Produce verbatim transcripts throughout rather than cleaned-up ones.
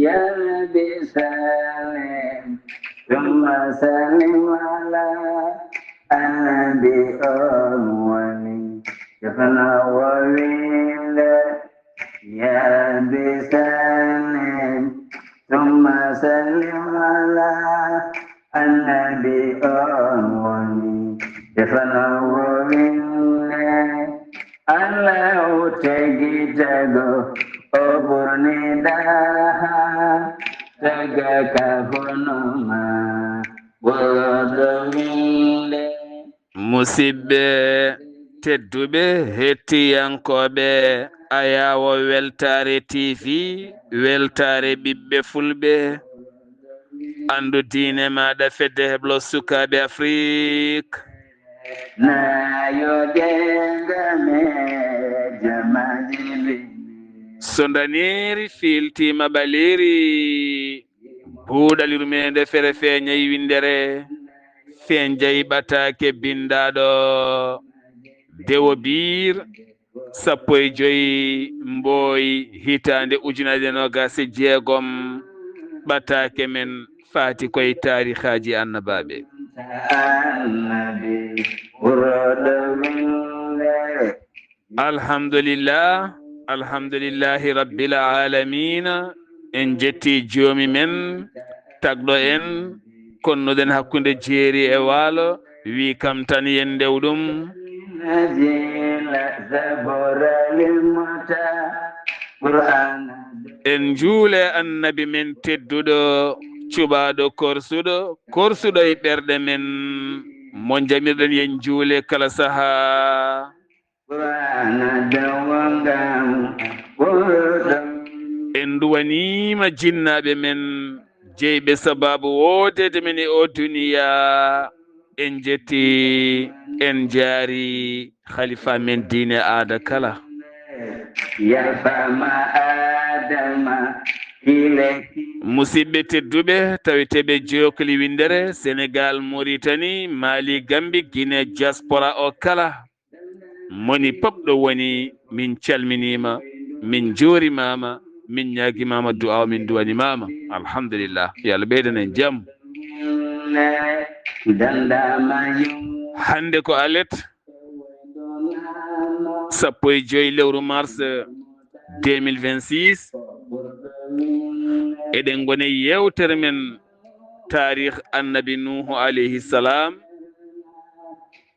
يا ربي سلم ثم سلم على النبي أول. يفنى وويل. يا ربي سلم ثم سلم على النبي أول. يفنى وويل. Allahu tagi tago o ɓurni daha taga ka honoma ɓurɗo winde. Musidɓe tedduɓe, hettiyankooɓe Ayawo Weltaare T V, weltaare ɓiɓɓe fulɓe, anndu diine maaɗa, fedde heblo sukaaɓe Afrik. Nayo jengame jamaji bini. So ndaneeri fiiltiima ɓaleeri, buuɗal yurmeende fere feeñay winndere, feeñjay ɓataake binndaaɗo dewo biir sappo e joy mbooy hitaande ujunaaje noogaas e jeegom, ɓataake men faati koye taarihaaji annabaaɓe. Annabi ɓurɗo winndere. Alhamdulillah, alhamdulillahi rabbil alamina. En jetti joomi men, tagɗo en, konnuɗen hakkunde jeeri e waalo, wi kam tan yen ndew ɗum. Najila zabora limata Qur'ana. En njuule annabi men tedduɗo, cuɓaaɗo korsuɗo, korsuɗo e ɓerɗe men, mo jamirɗen yen njuule kala saha. Qur'ana dawangam ɓurɗo. En nduwaniima jinnaaɓe men, jeyɓe sabaabu woodeede men e o duniya. En jetti, en jaari khalifa men diine aada kala. Yalfama Adama. Musidɓe tedduɓe, taweteeɓe jookli winndere, Senegal, Mauritanie, Mali, Gambie, Guinée, diaspora o kala. Moni pop ɗo woni, min calminiima, min njuurimaama, min ñaagimaama du'aaw, min duwanimaama. Alhamdulillah. Yo Allah ɓeydana en jam. Hannde ko alet sappo e joy lewru mars deux mille vingt-six. Eɗen ngoni e yeewtere men taarih annabi Nuuhu alayhi salam.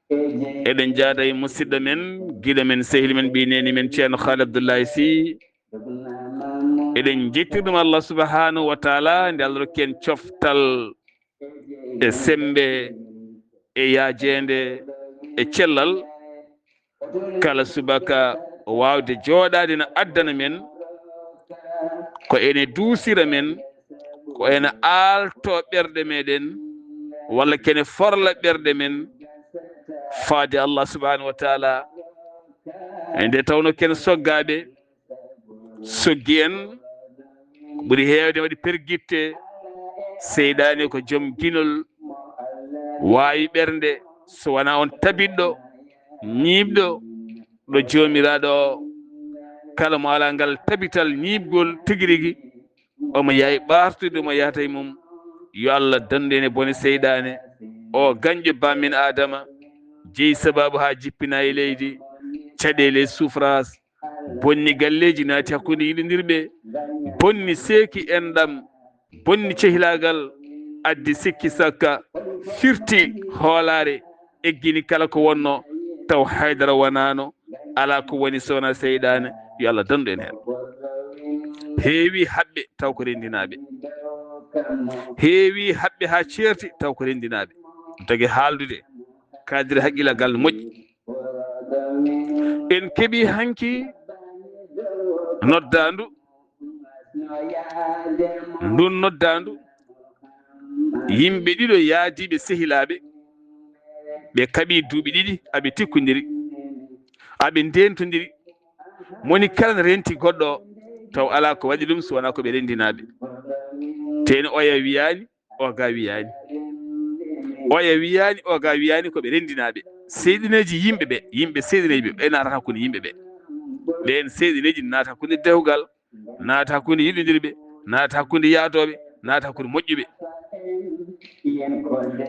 Eɗen jaada e musidɗo men, giɗo men, sehil men, ɓii neeni men, Ceerno Khaali Abdullahi Sy. Eɗen njettir ɗum Allah subhanahu wa taala, nde Allah rokki en coftal e sembe, e yaajeende, e cellal. Kala subaka waawde jooɗaade na addana men, ko ene duusira men, ko ene aalto ɓerɗe meɗen, walla kene forla ɓerɗe men faade Allah subhanahu wa taala. E nde tawno ken soggaaɓe, soggi en, ko ɓuri heewde waɗi pergitte. Seyɗaane ko joom ginol, waawi ɓernde, so wonaa on tabiɗɗo, ñiiɓɗo, ɗo Joomiraaɗo o, kala mo alaa ngal tabital ñiiɓgol tigi rigi, omo yahay ɓaartude, omo yahata e mum. Yo Allah dandu en e bone seyɗaane. O gañƴo bammin Aadama, jeyi sabaabu haa jippina e leydi, caɗeele e souffrance, bonni galleeji, naati hakkunde yiɗondirɓe, bonni seeki enɗam, bonni cehilaagal, addi sikki sakka, firti hoolaare, eggini kala ko wonno, taw haydara wonaano, alaa ko woni so wonaa seyɗaane. Yo Allah dandu en heen. Heewi haɓɓe taw ko renndinaaɓe. Heewi haɓɓe haa ceerti taw ko renndinaaɓe. Ɗum tagi haaldude, kaadiri haqqilaagal no moƴƴi. En keɓi hanki noddaandu. Ndun noddaandu, yimɓe ɗiɗo yaadiiɓe sehilaaɓe, ɓe kaɓi duuɓi ɗiɗi, aɓe tikkondiri, aɓe ndentondiri. Moni kala ne renti goɗɗo o, taw alaa ko waɗi ɗum so wonaa ko ɓe renndinaaɓe. Teni oya wiyaani, oga wiyaani. Oya wiyaani, oga wiyaani, ko ɓe renndinaaɓe. Seyɗineeji yimɓe ɓe, yimɓe seyɗineeji ɓe, ɓe naata hakkunde yimɓe ɓe. Ɓeen seyɗineeji naata hakkunde dewgal, naata hakkunde yiɗondirɓe, naata hakkunde yaadooɓe, naata hakkunde moƴƴuɓe.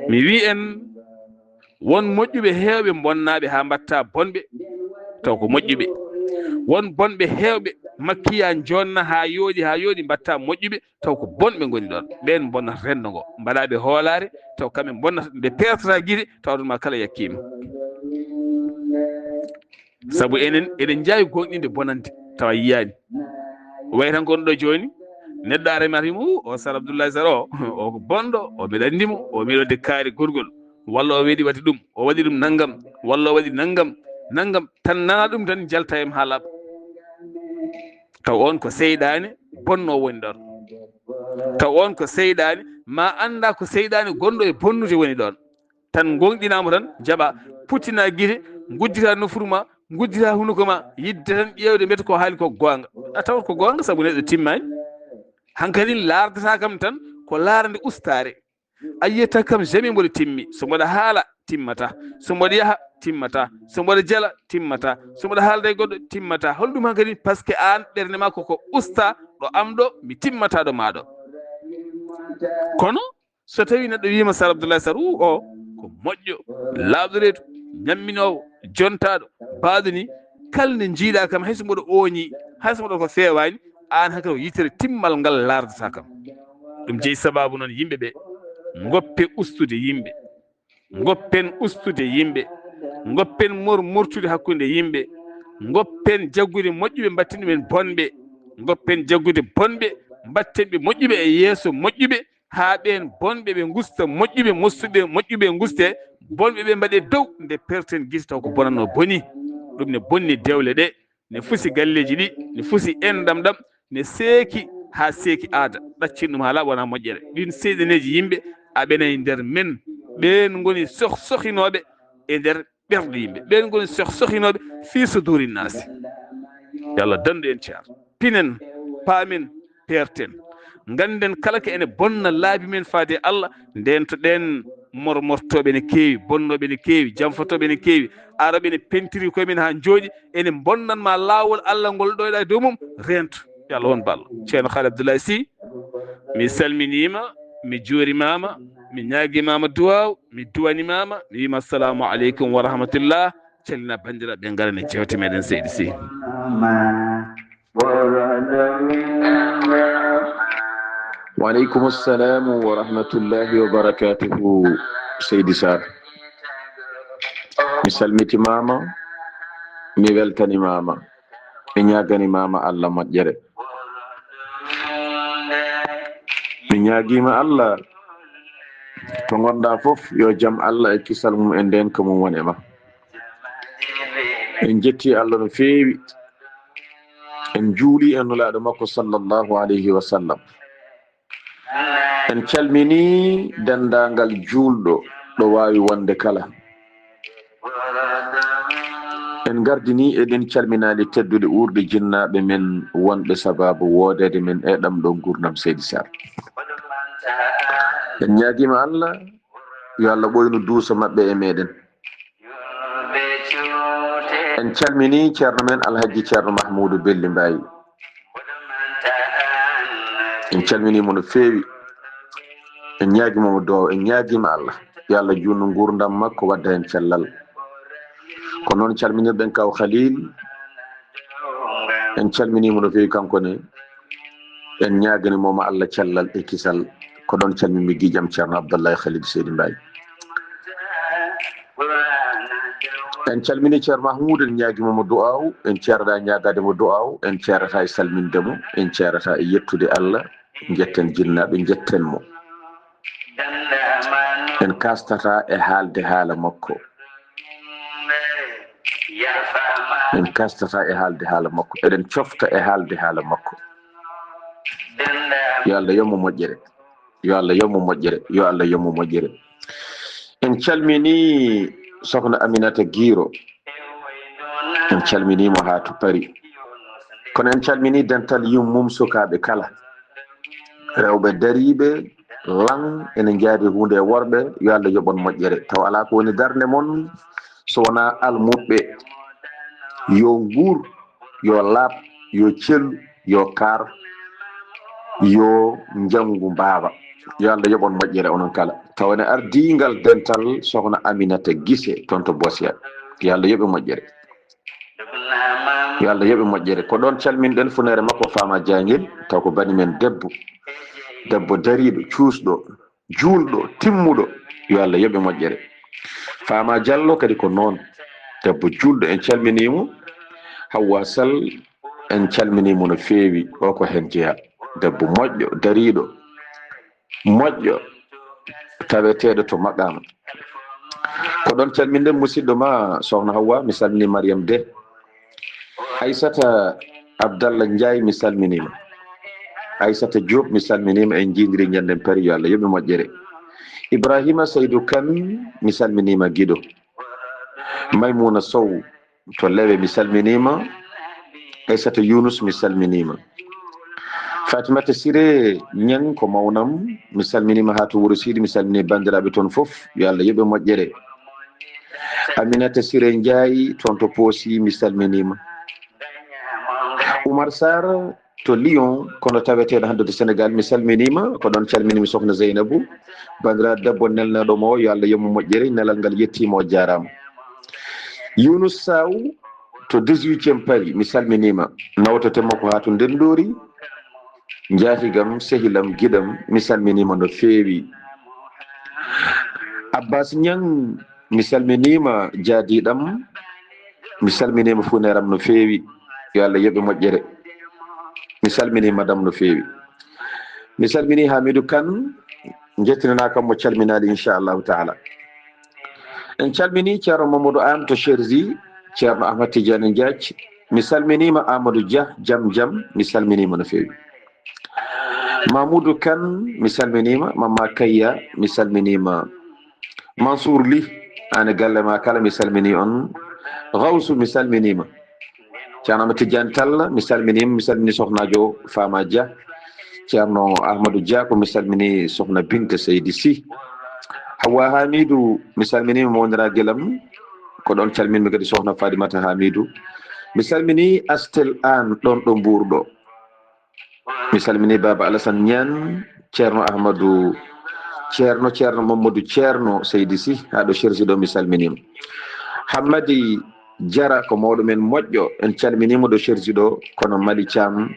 Mi wi'i en, won moƴƴuɓe heewɓe mbonnaaɓe haa mbatta bonɓe taw ko moƴƴuɓe. Won bonɓe heewɓe makkiya jonna haa yooɗi, haa yooɗi mbatta moƴƴuɓe taw ko bonɓe ngoni ɗon. Ɓeen mbonnata renndo ngo, mbaɗa ɓe hoolaare taw kamɓe mbonnata, nde peertata gite taw ɗum ma kala yakkiima. Sabu enen eɗen njaawi gooŋɗinde bonande tawa yiyaani. Wayi tan ko ɗo jooni, neɗɗo ara ma wii mo, "Uu, o Sar Abdullahi Sar o, o ko bonɗo, o mbiɗa anndi mo, o mbiɗa waɗde kaari gorgol, walla o weɗi waɗi ɗum, o waɗi ɗum nanngam, walla o waɗi nanngam, nanngam." Tan nana ɗum tan jalta e ma haa laaɓa. Taw on ko seyɗaane bonnoowo woni ɗon. Taw on ko seyɗaane, ma annda ko seyɗaane gonɗo e bonnude woni ɗon. Tan ngoonɗinaa mo tan, jaɓa, puttina gite, nguddita nofru ma, nguddita hunuko ma, yidde tan ƴeewde mbiyata ko haali ko goonga. A tawat ko goonga sabu neɗɗo timmaani. Hankadin laardata kam tan ko laarde ustaare. A yiyata kam jamais mboɗo timmi. So mboɗo haala, timmata. So mboɗo yaha, timmata. So mboɗo jala, timmata. So mboɗo haalda e goɗɗo, timmata. Holɗum hankadin? Parce que aan ɓernde ma koko usta ɗo am ɗo, mi timmata ɗo ma ɗo. Kono so tawi neɗɗo wiima Sar Abdoulaye Sar, uu, o ko moƴƴo, laaɓɗo reedu, ñamminoowo, jontaaɗo, baaɗo ni, kala nde njiiɗa kam, hay so mboɗo ooñi, hay so mboɗo ko feewaani, aan hakkil ko yitere timmal ngal laardata kam. Ɗum jeyi sababu noon yimɓe ɓe ngoppe ustude yimɓe. Ngoppen ustude yimɓe. Ngoppen mor-, mortude hakkunde yimɓe. Ngoppen jaggude moƴƴuɓe, mbatten ɗumen bonɓe. Ngoppen jaggude bonɓe, mbatten ɓe moƴƴuɓe e yeeso moƴƴuɓe, haa ɓeen bonɓe ɓe ngusta moƴƴuɓe, moƴƴuɓe, moƴƴuɓe nguste, bonɓe ɓe mbaɗe dow, nde perten gite taw ko bonannoo boni. Ɗum ne bonni dewle ɗe, ne fusi galleeji ɗi, ne fusi enɗam ɗam, ne seeki haa seeki aada. Ɗaccin ɗum haa laaɓa wona moƴƴere. Ɗin seyɗaneeji yimɓe aɓenay nder men. Ɓeen ngoni soh-, sohinooɓe e nder ɓerɗe yimɓe. Ɓeen ngoni soh-, sohinooɓe fii suduuri naasi. Yo Allah danndu en ceer. Pinen, paamen, peerten. Ngannden kala ko ene bonna laabi men faade e Allah, ndeentoɗen mormortooɓe ene keewi, bonnooɓe ene keewi, janfotooɓe ene keewi, arooɓe ene pentiri koye men haa njooɗi, ene mbonnan ma laawol Allah ngol ɗo eɗa e dow mum, reento. Yo Allah won ballo. Ceerno Haali Abdoulaye Sy, mi salminiima, mi juurimaama, mi ñaagimaama duwaaw, mi duwanimaama, mi wiima assalamu aleykum wa rahmatullah. Calmina banndiraaɓe ɓe ngarani jeewte meɗen seydi Sy. Wa aleykum assalamu wa rahmatullahi wa barakatuhu, seydi Sarr. Mi salmitimaama, mi weltanimaama, mi ñaaganimaama Allah moƴƴere. Mi ñaagiima Allah, to ngonɗa fof, yo jam Allah e kisal mum e ndeenka mum won e ma. En njetti Allah no feewi. En njuuli e Nulaaɗo makko sallallahu alayhi wa sallam. En calmini denndaangal juulɗo ɗo waawi wonde kala. En ngardini e ɗen calminaali tedduɗe uurɗe jinnaaɓe men wonɓe sababu woodeede men e ɗam ɗo nguurndam seydi Sarr. En ñaagiima Allah, yo Allah ɓoynu duuso maɓɓe e meɗen. En calmini ceerno men Alhaji Ceerno Mahmuudu Belli Mbaay. En calminiimo no feewi. En ñaagiima mo duwaaw, en ñaagiima Allah. Yo Allah juutnu nguurndam makko, wadda heen cellal. Ko noon calminirɗen kaw Khalil. En calminiimo no feewi kanko ne. En ñaaganiima mo Allah cellal e kisal. Ko ɗoon calminmi giijam ceerno Abdallahi Khalil Seydi Mbaay. En calmini ceerno Mahmoud, en ñaagiima mo du'aaw, en ceerataa ñaagaade mo du'aaw, en ceerataa e salminde mo, en ceerataa e yettude Allah, njetten jinnaaɓe, njetten mo. En kaastataa e haalde haala makko. En kaastataa e haalde haala makko. Eɗen cofta e haalde haala makko. Yo Allah yoɓ mo moƴƴere. Yo Allah yoɓ mo moƴƴere. Yo Allah yoɓ mo moƴƴere. En calmini Sokhna Aminata Guiro. En calmini mo haa to Paris. Kono en calmini dental yummum, sukaaɓe kala. Rewɓe dariiɓe, lan, ene njaadi huunde e worɓe, yo Allah yoɓ on moƴƴere. Taw alaa ko woni darnde mon, so wonaa almuɓɓe. Yo nguur, yo laaɓ, yo cellu, yo kaar. Yo njanngu mbaaba. Yo Allah yoɓ on moƴƴere onon kala. Tawa ne ardii ngal dental sokhna Aminata Gise toon to Bosya. Yo Allah yoɓ e moƴƴere. Yo Allah yoɓ e moƴƴere. Ko ɗoon calminɗen funeere makko Faama Jaangel, taw ko bani men debbo. Debbo dariiɗo, cuusɗo, juulɗo, timmuɗo. Yo Allah yoɓ e moƴƴere. Faama Jallo kadi ko noon. Debbo juulɗo, en calminii mo. Hawwa Sall, en calminii mo no feewi. O ko heen jeyaa. Debbo moƴƴo, dariiɗo, moƴƴo, taweteeɗo to maqaama. Ko ɗoon calminɗen musidɗo ma, sokhna Hawwa, mi salminii Mariam De. Aissata Abdallah Ndiaye, mi salminiima. Aissata Diop, mi salminiima. En njiidiri ñannden pari, yo Allah yoɓ e moƴƴere. Ibrahima Saydou Kane, mi salminiima giɗo. Maimouna Sow to Lewe, mi salminiima. Aissata Younous, mi salminiima. Fatimata Siré Niang ko mawnam, mi salminiima haa to Wuro Siidi, mi salminii banndiraaɓe toon fof, yo Allah yoɓ e moƴƴere. Aminata Siré Ndiaye toon to Poosi, mi salminiima. Oumar Sarr to Lyon, kono taweteeɗo hannde to Sénégal, mi salminiima. Ko ɗoon calminiimi sokhna Zeynabou, banndiraaɗo debbo nelneeɗo mo, yo Allah yoɓ mo moƴƴere, nelal ngal yettiima, o jaaraama. Younous Sow to dix-huitième Paris, mi salminiima. Nawtote makko haa to Ndenndoori, njaatigam, sehilam, giɗam, mi salminiima no feewi. Abbas Niang, mi salminiima, jaadiiɗam. Mi salminiima funeeram no feewi. Yo Allah yoɓ e moƴƴere. Mi salminii madam no feewi. Mi salminii Hamidou Kane, njettinanaa kam mo calminaali, inchallahu taala. En calminii Ceerno Mamadou Anne to Cherzi, Ceerno Ahmad Tidiane Diath. Mi salminiima Amadou Dia, Jam Jam. Mi salminiima no feewi. Mamoudou Kane, mi salminiima. Mamma Kayya, mi salminiima. Mansour Ly, aan e galle ma kala, mi salminii on. Gawsu, mi salminiima. Ceerno Ahmad Tidiane Tall, mi salminiima. Mi salminii sokhnajo Fama Dia. Ceerno Ahmadou Dia, ko mi salminii sokhna Binta Seydi Sy. Hawa Hamidou, mi salminiima, mawnira gelam. Ko ɗoon calminmi kadi sokhna Fadimata Hamidou. Mi salminii Astel Aan, ɗoon ɗo Mbuur ɗo. Mi salminii Baaba Alasan Ñaan, Ceerno Ahmadu, Ceerno, Ceerno Mamadou, Ceerno Seydi Sy, haa ɗo Cherzi ɗo, mi salminiima. Hammadi Jara ko mawɗo men moƴƴo, en calminiima ɗo Cherzi ɗo, kono Mali Caam,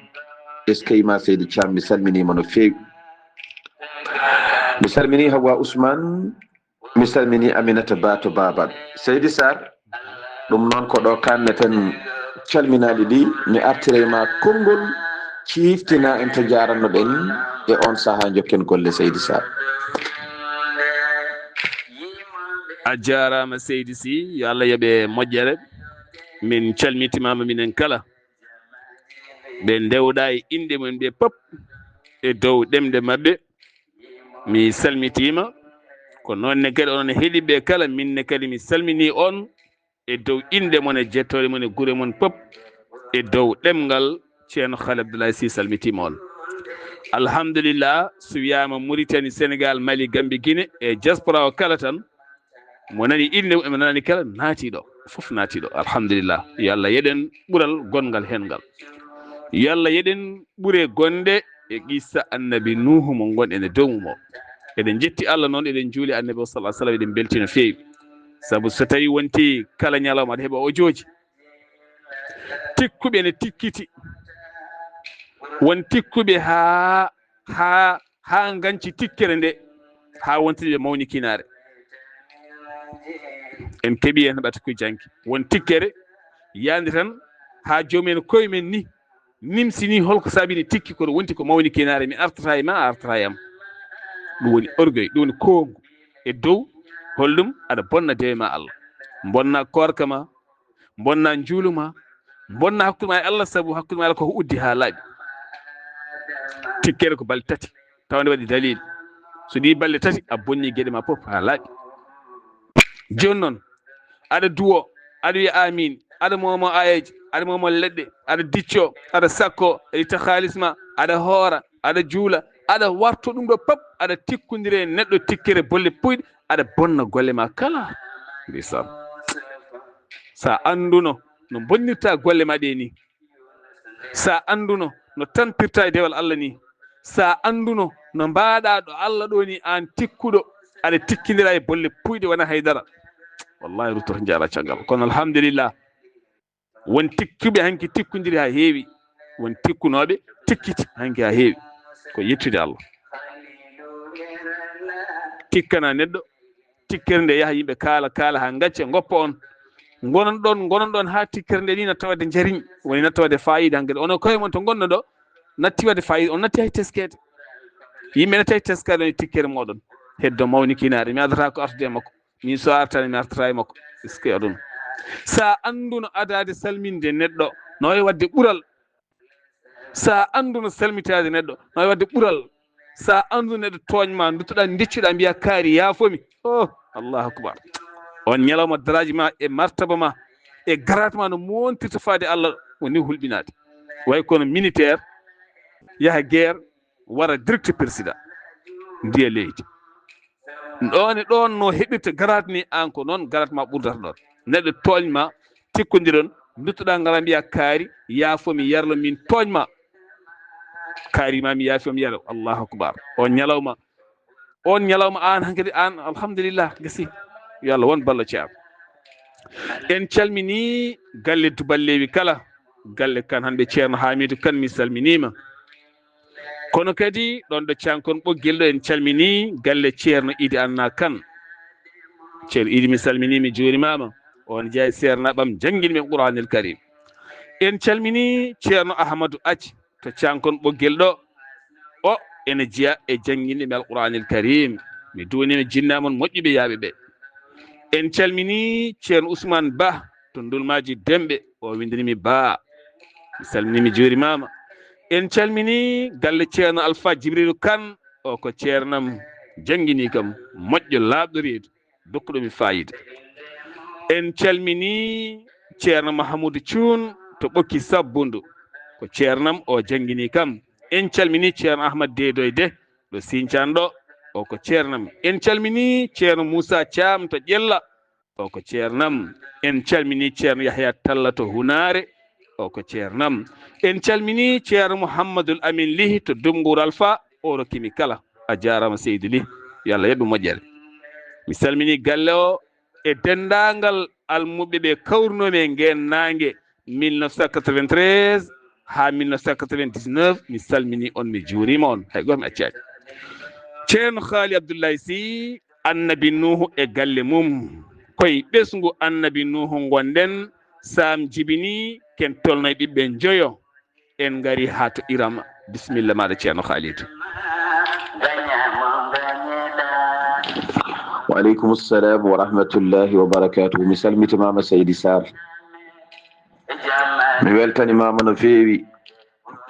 eskey ma Seydi Caam, mi salminiima no feewi. Mi salminii Hawa Ousmane, mi salminii Aminata Ba to Baabal. Seydi Sarr, ɗum noon ko ɗo kaanneten calminaali ɗi, mi artiray ma konngol, ciiftina en to njaaranno ɗen e on sahaa, njokken golle Seydi Sarr. A jaaraama Seydi Sy, yo Allah yoɓe moƴƴere. Min calmitimaama minen kala. Ɓe ndewɗa e inɗe mum ɓe pop e dow ɗemɗe maɓɓe. Mi salmitiima. Ko noon ne kadi onon heɗiiɓe kala, min ne kadi mi salminii on e dow inɗe mon e jettoore mon e gure mon pop e dow ɗemngal Ceerno Haali Abdullahi Sy, salmitiima on. Alhamdulillah, so wiyaama Mauritanie, Sénégal, Mali, Gambie, Guinée e diaspora o kala tan, mo nani innde mum, mo nani kala, naati ɗo, fof naati ɗo. Alhamdulillah. Yo Allah yeɗen ɓural gonngal heen ngal. Yo Allah yeɗen ɓure gonɗe e qissa Annabi Nuuhu mo ngonɗen e dow mum o. Eɗen njetti Allah noon, eɗen njuuli Annabi o sallallahu alaihi wasallam, eɗen mbelti no feewi. Sabu so tawi wonti kala ñalawma aɗa heɓa ojooji, tikkuɓe ne tikkiti. Won tikkuɓe haa, haa, haa nganci tikkere nde, haa wontini ɓe mawnikinaare. En keɓi heen ɓata ko janngi. Won tikkere yaandi tan haa joomum en koye men ni nimsini holko saabini tikki, kono wonti ko mawnikinaare, mi artata e ma, a artata e am. Ɗum woni orgueil, ɗum woni koongu e dow holɗum aɗa bonna dewe ma Allah. Bonna koorka ma, bonna njuulu ma, bonna hakkunde ma e Allah, sabu hakkunde ma e Allah koko uddi haa laaɓi. Tikkere ko balɗe tati, tawa nde waɗi dalil. So ɗi balɗe tati, a bonni geɗe ma fof haa laaɓi. Jooni noon, aɗa duwo, aɗa wiya amin, aɗa moomo ayeeje, aɗa moomo leɗɗe, aɗa dicco, aɗa sakko, aɗa itta haalis ma, aɗa hoora, aɗa juula, aɗa warto ɗum ɗo pop, aɗa tikkondire e neɗɗo tikkere bolle puyɗe, aɗa bonna golle ma kala. Ndeysaan. Sa annduno no bonnirta golle ma ɗe ni, sa annduno no tampirta e dewal Allah ni, Sa annduno no mbaɗa ɗo Allah ɗo ni, an tikkuɗo, aɗa tikkindira e bolle puyɗe, wona haydara. Wallahi, ruttoto njaara caggal. Kono alhamdulillah, won tikkuɓe hanki tikkundiri ha heewi, won tikkunooɓe tikkiti hanki ha heewi. Ko yettude Allah. Tikkana neɗɗo, tikkere nde yaha, yimɓe kaala, kaala ha ngacca, ngoppa on. Ngonon ɗon, ngonon ɗon ha tikkere nde ni natta wadde njariñ, woni natta wadde fayida. Hankadi onon koye mon to ngonno ɗo, natti wadde fayida, on natti hay teskede. Yimɓe natti hay teskade on e tikkere moɗon. Heddo mawni kinaare, mi adata ko artude e makko. Min so artani, mi artata e makko. Est-ce que oɗon? Sa annduno adade salminde neɗɗo, no wawi wadde ɓural. Sa annduno salmitaade neɗɗo, no wawi wadde ɓural. Sa annduno neɗɗo tooñ ma, nduttoɗa, ndeccuɗa, mbiya, "Kaari, yaafomi." Oh, Allahu akbar. On ñalawma, daraaji ma e martaba ma e garaat ma no montirta faade Allah, woni hulɓinaade. Way kono militaire yaha guerre, wara direct président, ndiya leydi. Ɗon e ɗon no heɓirta garaat ni, an ko noon garaat ma ɓurdata ɗon. Neɗɗo tooñ ma, tikkondiron, nduttoɗa ngara mbiya, "Kaari, yaafomi, yarlo, min tooñ ma." Kaari ma mi yaafomi, yarlo. Allahu akbar. On ñalawma, on ñalawma an hankadi an, alhamdulillah, gasi. Yo Allah won ballo ceerno. En calmini galle Duballewi kala, galle kan hande Ceerno Hamidou Kan, mi salminima. Kono kadi ɗon ɗo Cankon Ɓoggel ɗo, en calmini galle Ceerno Idi Anna Kan. Ceerno Idi, mi salmini, mi juurimama. On jeeyi seernaɓam, jangini ɓe Qur'anil Karim. En calmini Ceerno Ahmadou Athie to Cankon Ɓoggel ɗo. O ene jeeya e janginde mi Alqur'anil Karim. Mi duwanima jinnaamon moƴƴuɓe yaaɓe ɓe. En calmini Ceerno Ousmane Ba to Ndulmaji Demɓe. O windini mi Ba. Mi salmini, mi juurimama. En calmini galle Ceerno Alpha Djibrilu Kan. O ko ceernam, jangini kam, moƴƴo, laaɓɗo reedu, dokkuɗo mi fayida. En calmini Ceerno Mahamoudou Thioune to Ɓokki Sabbundu. Ko ceernam, o jangini kam. En calmini Ceerno Ahmad Dedoy De ɗo Sincan ɗo. O ko ceernam. En calmini Ceerno Moussa Thiam to Ƴella. O ko ceernam. En calmini Ceerno Yahya Talla to Hunaare. O ko ceernam. En calmini Ceerno Mouhamadoul Amin Lihi to Dumnguur Alfa. O rokkimi kala. A jaarama, Seydi Lihi. Yo Allah yoɓ moƴƴere. Mi salmini galle o e denndaangal almuɓɓe ɓe kawrunomi e ngeen naange mille neuf cent quatre-vingt-treize haa mille neuf cent quatre-vingt-dix-neuf. Mi salmini on, mi juurima on. Hay gooto mi accaaki. Ceerno Haali Abdullahi Sy, Annabi Nuuhu e galle mum. Koye ɓesngu Annabi Nuuhu ngonɗen, Saam jibini, ken tolno e ɓiɓɓe njoyo. En ngari haa to Irama. Bisimilla maaɗa, Ceerno Haalidu. Wa aleykum salam wa rahmatullahi wa barakatuhu. Mi salmitimama, Seydi Sarr. Mi weltanimama no feewi.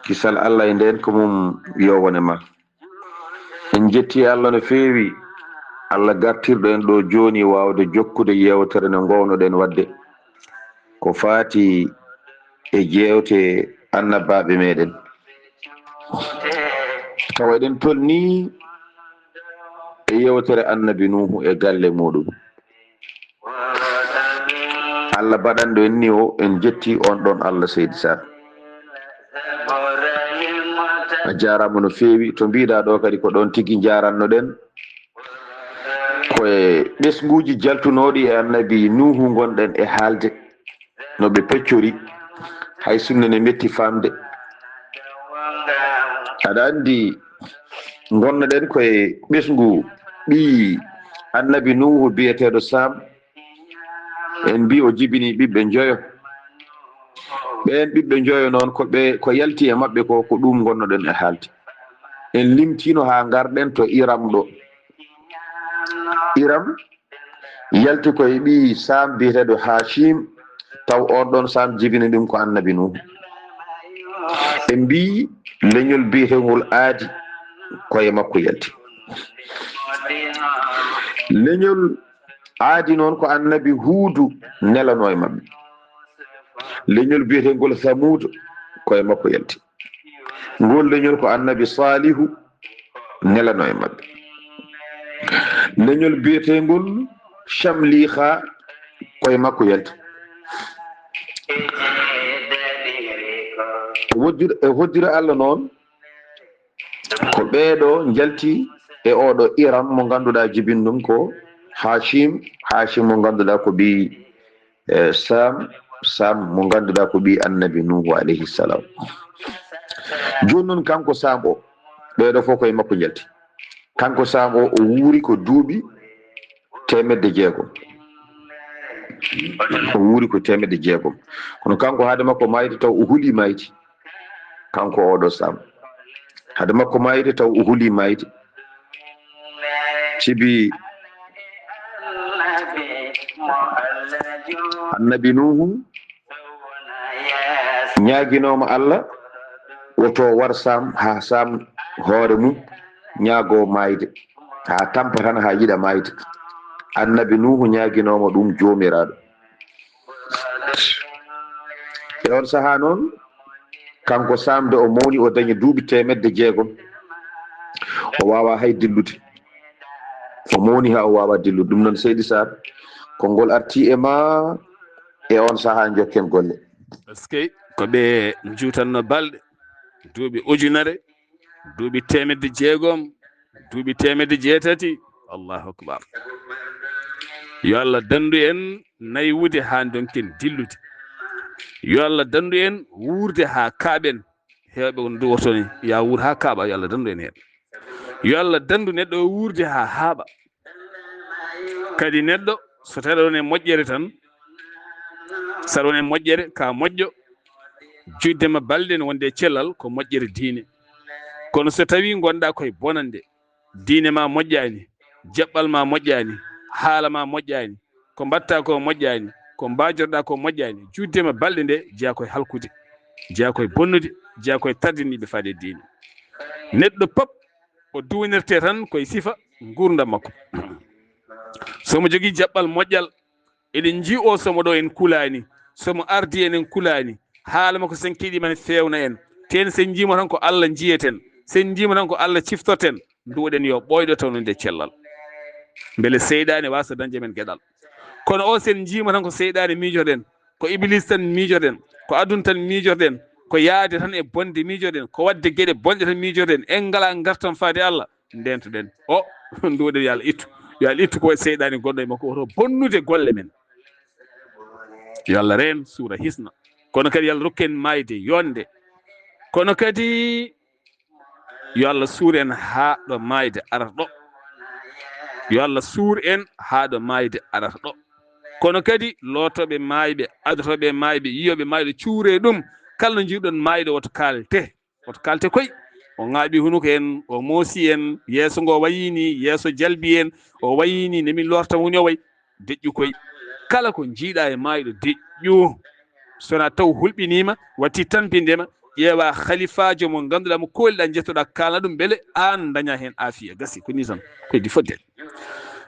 Kisal Allah e nden ko mum yo wone ma. En jetti Allah no feewi, Allah gartirɗo en ɗo jooni waawde jokkude yeewtere nde ngownoɗen waɗde, ko faati e jeewte annabaaɓe meɗen. Tawa eɗen tolni e yeewtere Annabi Nuuhu e galle muɗum. Allah baɗanɗo en ni o, en jetti on ɗon Allah, Seydi Sarr. A jaaraama no feewi. To mbiɗa ɗo kadi, ko ɗon tigi njaarannoɗen. Ko e ɓesnguuji jaltunooɗi e Annabi Nuuhu ngonɗen e haalde, no ɓe peccori, hay sunna ne metti faamde. Aɗa anndi, ngonnoɗen ko e ɓesngu ɓii Annabi Nuuhu biyeteeɗo Saam. En mbii o jibini ɓiɓɓe njoyo. Ɓeen ɓiɓɓe njoyo noon, ko ɓe, ko yalti e maɓɓe ko, ko ɗum ngonnoɗen e haalde. En limtiino haa ngarɗen to Iram ɗo. Iram yalti ko e ɓii Saam biyeteeɗo Haashim, taw on ɗon Saam jibini ɗum ko Annabi Nuuhu. En mbii leñol biyeteengol Aadi ko e makko yalti. Leñol Aadi noon ko Annabi Huudu nelano e maɓɓe. Leñol biyeteengol Samuudu ko e makko yalti. Ngol leñol ko Annabi Saalihu nelano e maɓɓe. Leñol biyeteengol Camliiha ko e makko yalti. E hoddira, e hoddira Allah noon, Ko ɓeeɗo njalti e oɗo Iram mo ngannduɗaa jibin ɗum ko Hashim, Hashim mo ngannduɗaa ko ɓii, eh, Sam, Sam mo ngannduɗaa ko ɓii Annabi Nuhu alayhi salam. Jooni noon kanko Sam o, ɓeeɗo fof ko e makko njalti. Kanko Sam o, o wuuri ko duuɓi teemedde jeegom. O wuuri ko teemedde jeegom. Kono kanko hade makko maayde taw o huli maayde. Kanko oɗo Sam. Hade makko maayde taw o huli maayde. Sibi Annabi Nuhu ñaaginooma Allah, woto war Sam, haa Sam hoore mum ñaagoo maayde, haa tampa tan, haa yiɗa maayde. Annabi Nuhu ñaaginooma ɗum Joomiraaɗo. E on sahaa noon, kanko Sam de o mawni, o dañi duuɓi teemedde jeegom. O waawaa hay dillude. O mawni haa o waawaa dillude. Ɗum noon, Seydi Sarr, konngol artii e ma e on sahaa, njokken golle. Eskey, ko ɓe njuutanno balɗe, duuɓi ujunere, duuɓi teemedde jeegom, duuɓi teemedde jeetati. Allahu akbar. Yo Allah danndu en naywude haa ndonken dillude. Yo Allah danndu en wuurde haa kaaɓen. Heewɓe on ndu woto ni, ya wuur haa kaaɓa, yo Allah danndu en heen. Yo Allah danndu neɗɗo o wuurde haa haaɓa. Kadi neɗɗo, so tawi aɗa woni e moƴƴere tan, so aɗa woni e moƴƴere, ka moƴƴo, juutde ma balɗe ne wonde e cellal, ko moƴƴere diine. Kono so tawi ngonɗa koye bonande, diine ma moƴƴaani, jaɓɓal ma moƴƴaani, haala ma moƴƴaani, ko mbaɗta ko moƴƴaani, ko mbajorɗa ko moƴƴaani, juutde ma balɗe nde jeyaa koye halkude, jeyaa koye bonnude, jeyaa koye tardinde yimɓe faade e diine. Neɗɗo pop o duwinirte tan koye sifa nguurndam makko. So mo jogii jaɓɓal moƴƴal, eɗen njii o somo ɗo en kulaani, somo ardi en en kulaani, haala makko sen keɗii man feewna en. Ten sen njiimo tan ko Allah njiyeten, sen njiimo tan ko Allah ciftorten, nduwoɗen yo ɓooyɗo taw nde cellal. Mbele seyɗaane waasa dañde men geɗal. Kono o sen njiimo tan ko seyɗaane miijoɗen, ko Iblis tan miijoɗen, ko aduna tan miijoɗen, ko yaade tan e bonde miijoɗen, ko waɗde geɗe bonɗe tan miijoɗen, en ngalaa ngartam faade Allah, ndeentoɗen. O, nduwoɗen yo Allah ittu. Yo Allah ittu ko seyɗaane gonɗo e makko, woto bonnude golle men. Yo Allah reen, suura, hisna. Kono kadi yo Allah rokku en maayde yonde. Kono kadi yo Allah suur en haa ɗo maayde arata ɗo. Yo Allah suur en haa ɗo maayde arata ɗo. Kono kadi lootooɓe maayɓe, adotooɓe maayɓe, yiyooɓe maayɓe, cuuree ɗum. Kala no njiiɗon maayɗo, woto kaalte. Woto kaalte koy. O ŋaaɓi hunuko en, o moosi en, yeeso ngo wayii ni, yeeso jalbi en, o wayii ni, ne min lorta woni o wayi. Deƴƴu koy. Kala ko njiiɗa e maayɗo, deƴƴu. So wonaa taw hulɓiniima, watti tampinde ma, ƴeewa halifaajo mo ngannduɗaa mo kooliɗaa, njettoɗaa, kaalna ɗum, mbele aan daña heen aafiya. Gasi, ko nii tan. Ko heddi fodde.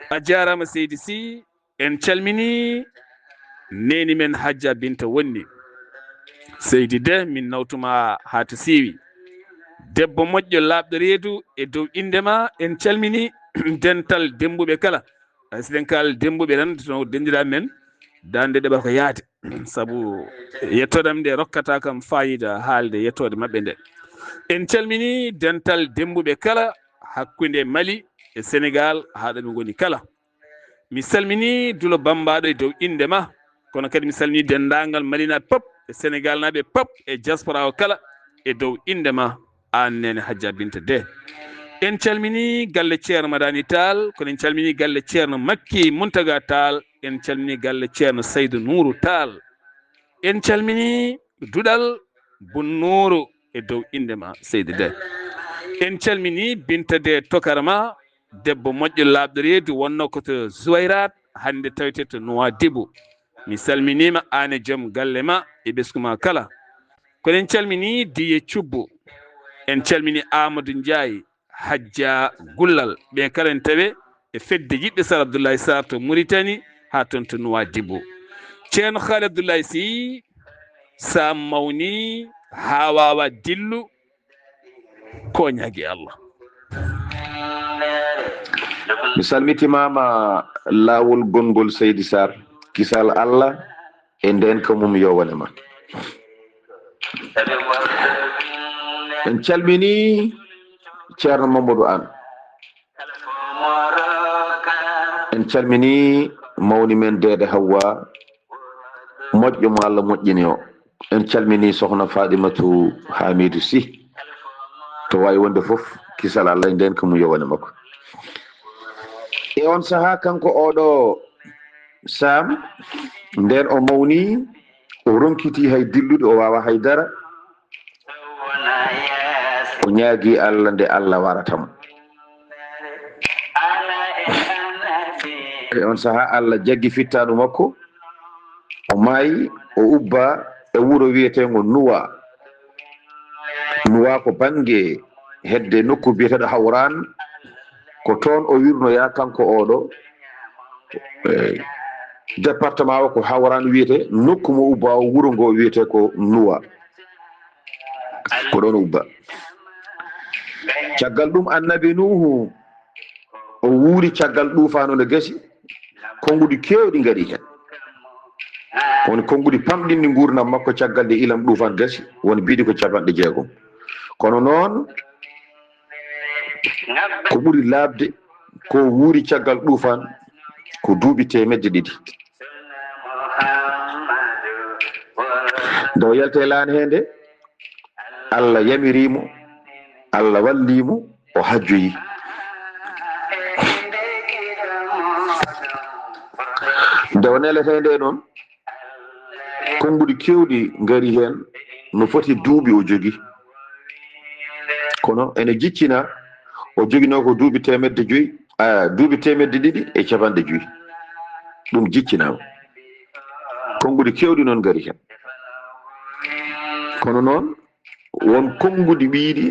A jaaraama, Seydi Sy. En calminii neeni men Hajja Binta Wonni. Seydi De, min nawtuma haa to siiwi. Debbo moƴƴo, laaɓɗo reedu, e dow innde ma, en calminii dental Demmbuɓe kala. Hay so eɗen kaala Demmbuɓe tan, to denndiraa men, daande ɗeɓal ko yaade. Sabu yettoode am nde rokkata kam faayiida haalde yettoode maɓɓe nde. En calminii dental Demmbuɓe kala, hakkunde Mali e Senegaal, haa ɗo ɓe ngoni kala. Mi salminii Dulo Bammbaaɗo e dow innde ma, kono kadi mi salminii denndaangal Malinaaɓe pop e Senegaalnaaɓe pop e diaspora o kala e dow innde ma, aan neene Hajja Binta De. En calminii galle Ceerno Madani Taal, kono en calminii galle Ceerno Makki Muntaga Taal, en calminii galle Ceerno Saydu Nuuru Taal. En calminii duɗal Bunnuuru e dow innde ma, Seydi De. En calminii Binta De, tokara ma, debbo moƴƴo, laaɓɗo reedu, wonno ko to Zuwayraat, hannde tawete to Nuwaadibu. Mi salminiima, aan e joom galle ma e ɓesngu ma kala. Kono en calminii Diye Cubbu. En calminii Aamadu Njaay, Hajja Gullal. Ɓe kala en tawe e fedde yiɗɓe Sar Abdullahi Sarr to Muritani, haa toon to Nuwaadibu. Ceerno Haali Abdullahi Sy, so a mawnii haa waawa dillu, ko ñaagi Allah. Mi salmitimaama laawol gonngol Seydi Sarr, kisal Allah e ndeenka mum yo wone ma. En calminii Ceerno Mamadou Anne. En calminii mawni men Deede Hawwa, moƴƴo mo Allah moƴƴini o. En calminii Sohna Fatimatu Hamidou Sy. To waawi wonde fof, kisal Allah e ndeenka mum yo wone makko. E on sahaa, kanko oɗo Sam, ndeen o mawni, o ronkiti hay dillude, o waawa hay dara. O ñaagi Allah nde Allah warata mo. E on sahaa, Allah jaggi fittaandu makko, o maayi, o ubba e wuro wiyeteengo Nuwa. Nuwa ko bannge hedde nokku biyeteeɗo Hawran, ko toon o wirnoyaa kanko oɗo, eh, département o ko Hawran wiyetee, nokku mo ubba o, wuro ngo wiyetee ko Nuwa. Ko ɗoon o ubba. Caggal ɗum, Annabi Nuuhu, o wuuri caggal ɗuufaanu nde gasi, konnguɗi keewɗi ngari heen. Woni konnguɗi pamɗinɗi nguurndam makko caggal nde ilam ɗuufaan gasi, woni mbiɗi ko capanɗe jeegom. Kono noon, ko ɓuri laaɓde, ko wuuri caggal ɗuufaan, ko duuɓi teemedde ɗiɗi. Nde o yalti e laana hee nde, Allah yamirii mo, Allah wallii mo, o hajjoyi. Nde o neletee nde noon, konnguɗi keewɗi ngari heen, no foti duuɓi o jogi. Kono ene jiccina, o joginoo ko duuɓi teemedde joyi, a, duuɓi teemedde ɗiɗi e capanɗe joyi. Ɗum jiccinaama. Konnguɗi keewɗi noon ngari heen. Kono noon, won konnguɗi ɓiyɗi,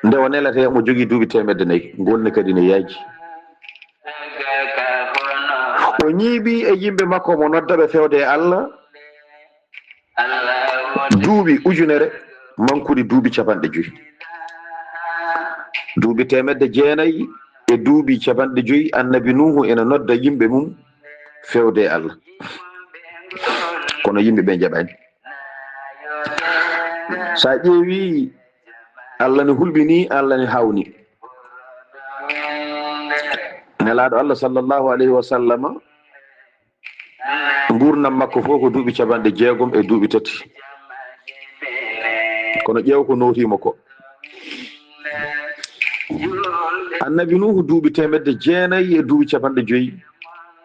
nde o neletee, omo jogii duuɓi teemedde nayi. Ngol ne kadi ne yaaji. O ñiiɓi e yimɓe makko, mo nodda ɓe fewde e Allah, duuɓi ujunere mankude duuɓi capanɗe joyi. Duuɓi teemedde jeenayi e duuɓi capanɗe joyi, Annabi Nuuhu ena nodda yimɓe mum fewde e Allah. Kono yimɓe ɓe njaɓaani. So a ƴeewi, Allah ne hulɓini, Allah ne hawni. Nelaaɗo Allah sallallahu alayhi wa sallama, nguurndam makko fof ko duuɓi capanɗe jeegom e duuɓi tati. Kono ƴeew ko nootiima ko. Annabi Nuuhu duuɓi teemedde jeenayi e duuɓi capanɗe joyi.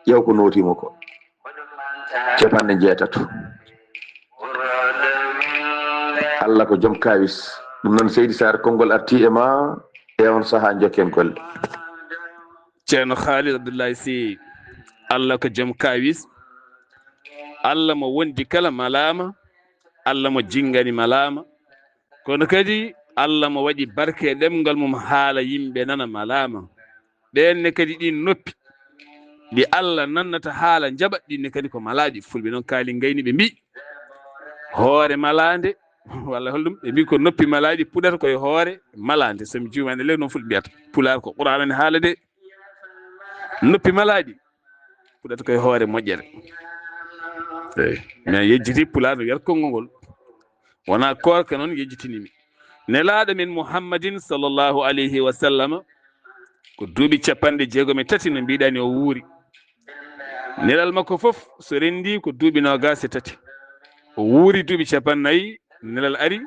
Ƴeew ko nootiima ko. Capanɗe njeetato. Allah ko joom kaawis. Ɗum noon, Seydi Saar, konngol arti e ma e on sahaa, njokken golle. Ceerno Khalid Abdoulaye Sy, Allah ko joom kaawis. Allah mo wondi kala malaama, Allah mo jinngani malaama. Kono kadi Allah mo waɗi barke e ɗemngal mum, haala yimɓe nana malaama. Ɓeen ne kadi ɗiin noppi ɗi Allah nannata haala njaɓa, ɗiin ne kadi ko malaaɗi. Fulɓe noon kaali ngayni ɓe mbii, hoore malaande, walla holɗum? Ɓe mbii ko noppi malaaɗi puɗata koye hoore malaande. So mi juumaani, le noon Fulɓe mbiyata. Pulaar ko Qur'aana ne haala de. Noppi malaaɗi puɗata koye hoore moƴƴere. Eey, mi yejjiti Pulaar no wiyata konngol ngol. Wonaa koorka noon yejjitini mi. Nelaaɗo men Muhammadin sallallahu alayhi wa sallama, ko duuɓi capanɗe jeegom e tati no mbiɗani o wuuri. Nelal makko fof so renndii ko duuɓi noogaas e tati. O wuuri duuɓi capanɗe nayi, nelal ari,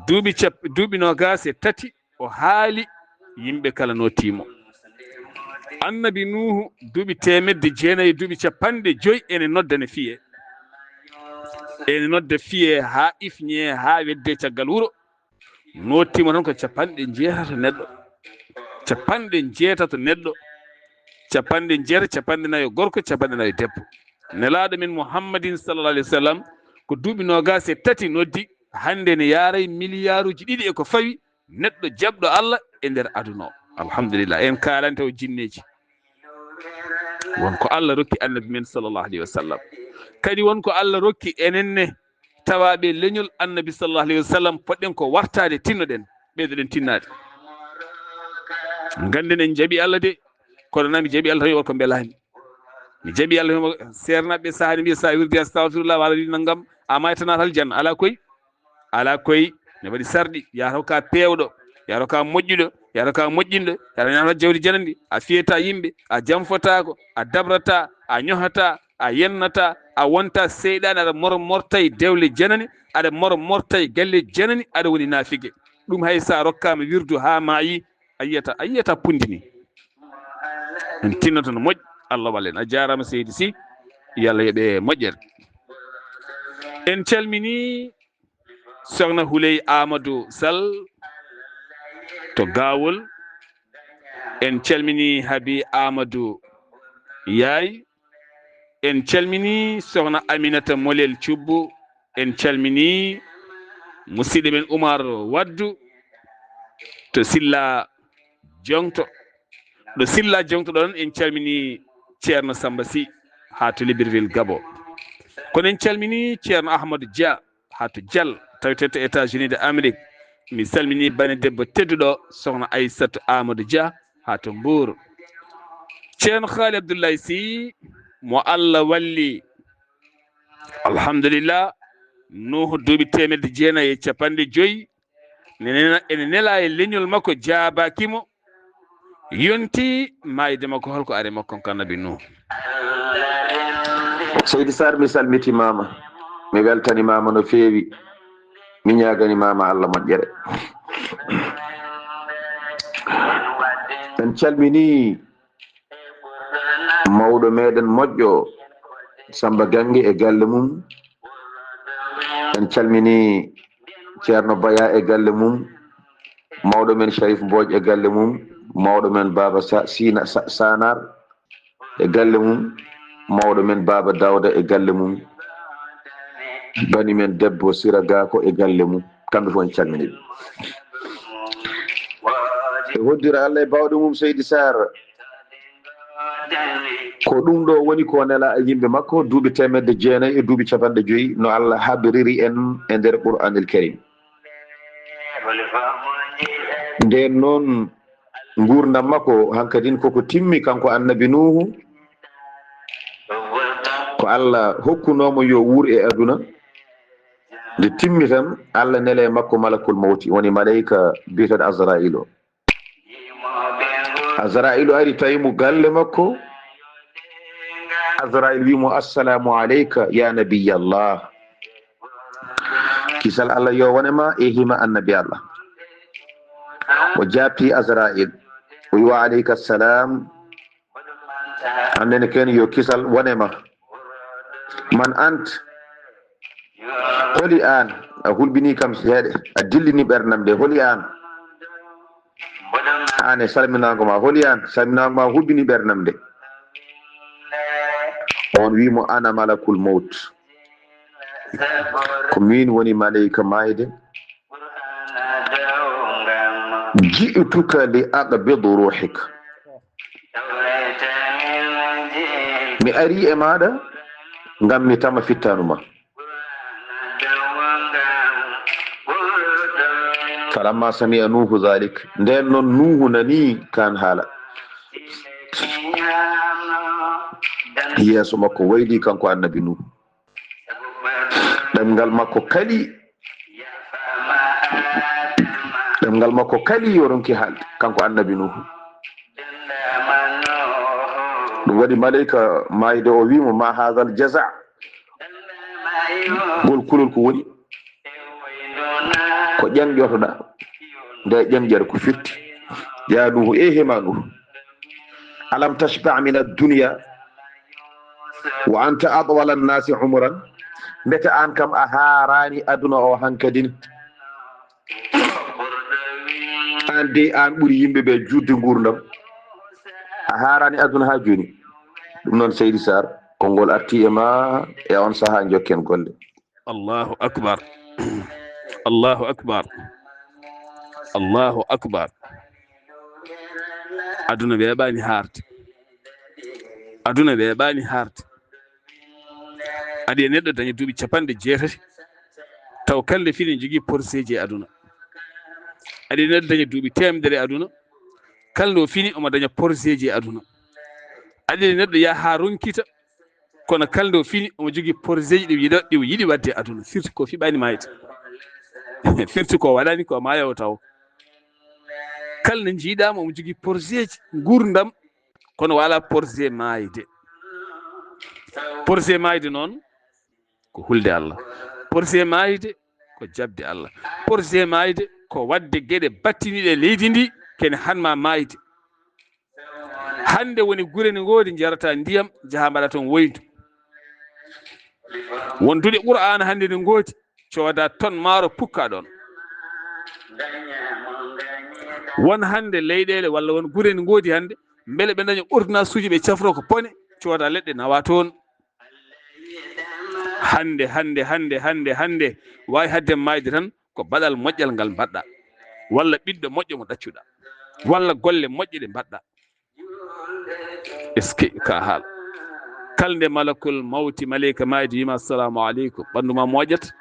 duuɓi cap-, duuɓi noogaas e tati, o haali yimɓe kala nootiimo. Annabi Nuuhu, duuɓi teemedde jeenayi, duuɓi capanɗe joyi ene nodda ne fiyee. Ene nodda fiyee haa ifñee, haa weddee caggal wuro. Nootiima tan ko capanɗe njeetato neɗɗo. Capanɗe njeetato neɗɗo. Capanɗe njeetato, capanɗe nayo gorko, capanɗe nayo debbo. Nelaaɗo men Muhammadin sallallahu alayhi wa sallam ko duuɓi noogaas e tati noddi, hannde ne yaaray miliyaaruuji ɗiɗi e ko fawi, neɗɗo jaɓɗo Allah e nder aduna o. Alhamdulillah, en kaalante o jinneeji. Won ko Allah rokki Annabi men sallallahu alayhi wa sallam. Kadi won ko Allah rokki enen ne, tawaaɓe leñol Annabi sallallahu alayhi wa sallam, poɗɗen ko wartaade, tinnoɗen, ɓeydoɗen tinnaade. Ngannden en njaɓi Allah de, kono na mi jaɓi Allah tan yo ko mbelaami. Mi jaɓi Allah, himo seernaaɓe ɓe sahaa ne mbiya, so a wirdi astagfirullah walla wi nanngam, a maayta naata aljanna. Alaa koy, alaa koy, ne waɗi sarɗi, yahata ko ka peewɗo. Yaro ka moƴƴuɗo, yaro ka moƴƴinɗo, yaro ñaamata jawdi janandi, a fiyata yimɓe, a janfotaako, a dabrata, a ñohata, a yennata, a wonta seyɗaane, aɗa moro mortay dewle janani, aɗa moro mortay galle janani, aɗa woni naafige. Ɗum hay sa rokkama wirdu ha maayi, a yiyata, a yiyata pundini. En tinnoto no moƴƴi, Allah wallen. A jaarama seydi Sy, yo Allah yoɓe moƴƴere. En calmini Sokhna Houleye Amadou Sall to Gawol. En calmini Habi Amadou Yaay. En calmini Sokhna Aminata Molel Cubbu. En calmini musidɗo men Oumar Waddu to Silla Joŋto. Ɗo Silla Joŋto ɗon, en calmini Ceerno Samba Sy haa to Libreville, Gabon. Kono en calmini Ceerno Ahmadou Dia haa to Dial, tawetee to États-Unis de Amérique. Mi salmini bani debbo tedduɗo, Sokhna Aissatou Amadou Dia haa to Mbour. Ceerno Khaly Abdoulaye Sy, mo Allah walli, alhamdulillah, Nuuhu duuɓi teemedde jeenayi e capanɗe joyi, ne nena-, ene nela e leñol makko, jaabaaki mo, yonti maayde makko. Holko are makko on ka Nabi Nuuhu? Seydi Sarr, mi salmitimaama, mi weltanimaama no feewi, mi ñaaganimaama Allah moƴƴere. En calmini mawɗo meɗen moƴƴo Samba Gange e galle mum. En calmini Ceerno Baya e galle mum, mawɗo men Sharif Mbodj e galle mum, mawɗo men Baba Sa-, Sina Sa-, Sanar e galle mum, mawɗo men Baba Dawda e galle mum, bani men debbo Sira Gako e galle mum, kamɓe fof en calmini ɓe. E hoddira Allah e bawɗe mum, Seydi Sarr. Ko ɗum ɗo woni ko nela e yimɓe makko, duuɓi teemedde jeenayi e duuɓi capanɗe joyi, no Allah habriri en e nder Qur'anil Karim. Nden noon, nguurndam makko hankadin koko timmi, kanko Annabi Nuuhu, ko Allah hokkunoomo yo wuur e aduna. Nde timmi tan, Allah nele makko malakul mawti, woni maleyka biyeteeɗo Azrail o. Azrail ari tawi mo galle makko. Azrail wi mo, "Assalamu alayka ya nabiyallah." Kisal Allah yo wone ma e hima annabi Allah. O jaabti Azrail, o wi, "Wa alayka salam." Annene ken yo kisal wone ma. "Man ant?" Holi aan? A hulɓini kam seeɗa, a dillini ɓernam de. Holi aan? Aan e salminaango ma, holi aan? Salminaango ma hulɓini ɓernam de. On wi mo, "Ana malakul mawt." Ko min woni maleyka maayde. "Ji'tuka li aqbid ruhik." Mi ari e maɗa ngam mi tama fittanu ma. Falamma sami'a Nuhu dhalik, nden non Nuhu nani kan haala. Yeeso makko wayli kanko annabi Nuhu. Ɗemngal makko kali. Ɗemngal makko kali, yo ronki haalde, kanko annabi Nuhu. Ɗum waɗi maleyka maayde o wi mo, "Ma hadhal jaza'?" Ngol kulol ko woni? Ko ƴeŋƴotoɗa nde ƴeŋƴere, ko firti? Ya Nuhu, e hema Nuhu. "Alam tashba' min ad-dunya wa anta atwala an-nasi umran?" Mbete an kam a haarani aduna o hankadin? An de an ɓuri yimɓe ɓe juutde nguurndam. A haarani aduna ha jooni. Ɗum noon, Seydi Sarr, konngol arti e ma e on saha, jokken golle. Allahu akbar. Allahu akbar. Allahu akbar. Aduna weeɓaani haarde. Aduna weeɓaani haarde. Aɗa yiya neɗɗo daña duuɓi capanɗe jeetati, taw kala nde fini ne jogii porseeji e aduna. Aɗa yiya neɗɗo daña duuɓi teemedere e aduna, kala nde o fini omo daña porseeji e aduna. Aɗa yiya neɗɗo yaha haa ronkita, kono kala nde o fini omo jogii porseeji ɗi o yiɗa, ɗi o yiɗi waɗde e aduna. Firti ko fiɓaani maayde. Firti ko waɗaani ko maaya o taw. Kala nde njiiɗaama omo jogii porseeji nguurndam, kono wala porse maayde. Porse maayde noon ko hulde Allah. Porse maayde ko jaɓde Allah. Porse maayde ko waɗde geɗe battiniiɗe e leydi ndi, kene han ma maayde. Hannde woni gure ne ngoodi njarata ndiyam, njaha mbaɗa toon woyndu. Won duɗe Qur'aana hannde ne ngoodi, cooda ton maaro pukka ɗoon. Won hannde leyɗeele walla won gure ne ngoodi hannde, mbele ɓe ndaña ordonnance uji ɓe cafro ko pone, cooda leɗɗe nawa toon. Hannde, hannde, hannde, hannde, hannde, waawi hadde maayde tan ko baɗal moƴƴal ngal mbaɗɗa, walla ɓiɗɗo moƴƴo mo ɗaccuɗa, walla golle moƴƴe ɗe mbaɗɗa. Est-ce que ka haal? Kala nde malakul mawti, maleyka maayde, wiima, "Assalamu aleykum," ɓanndu ma moƴƴat.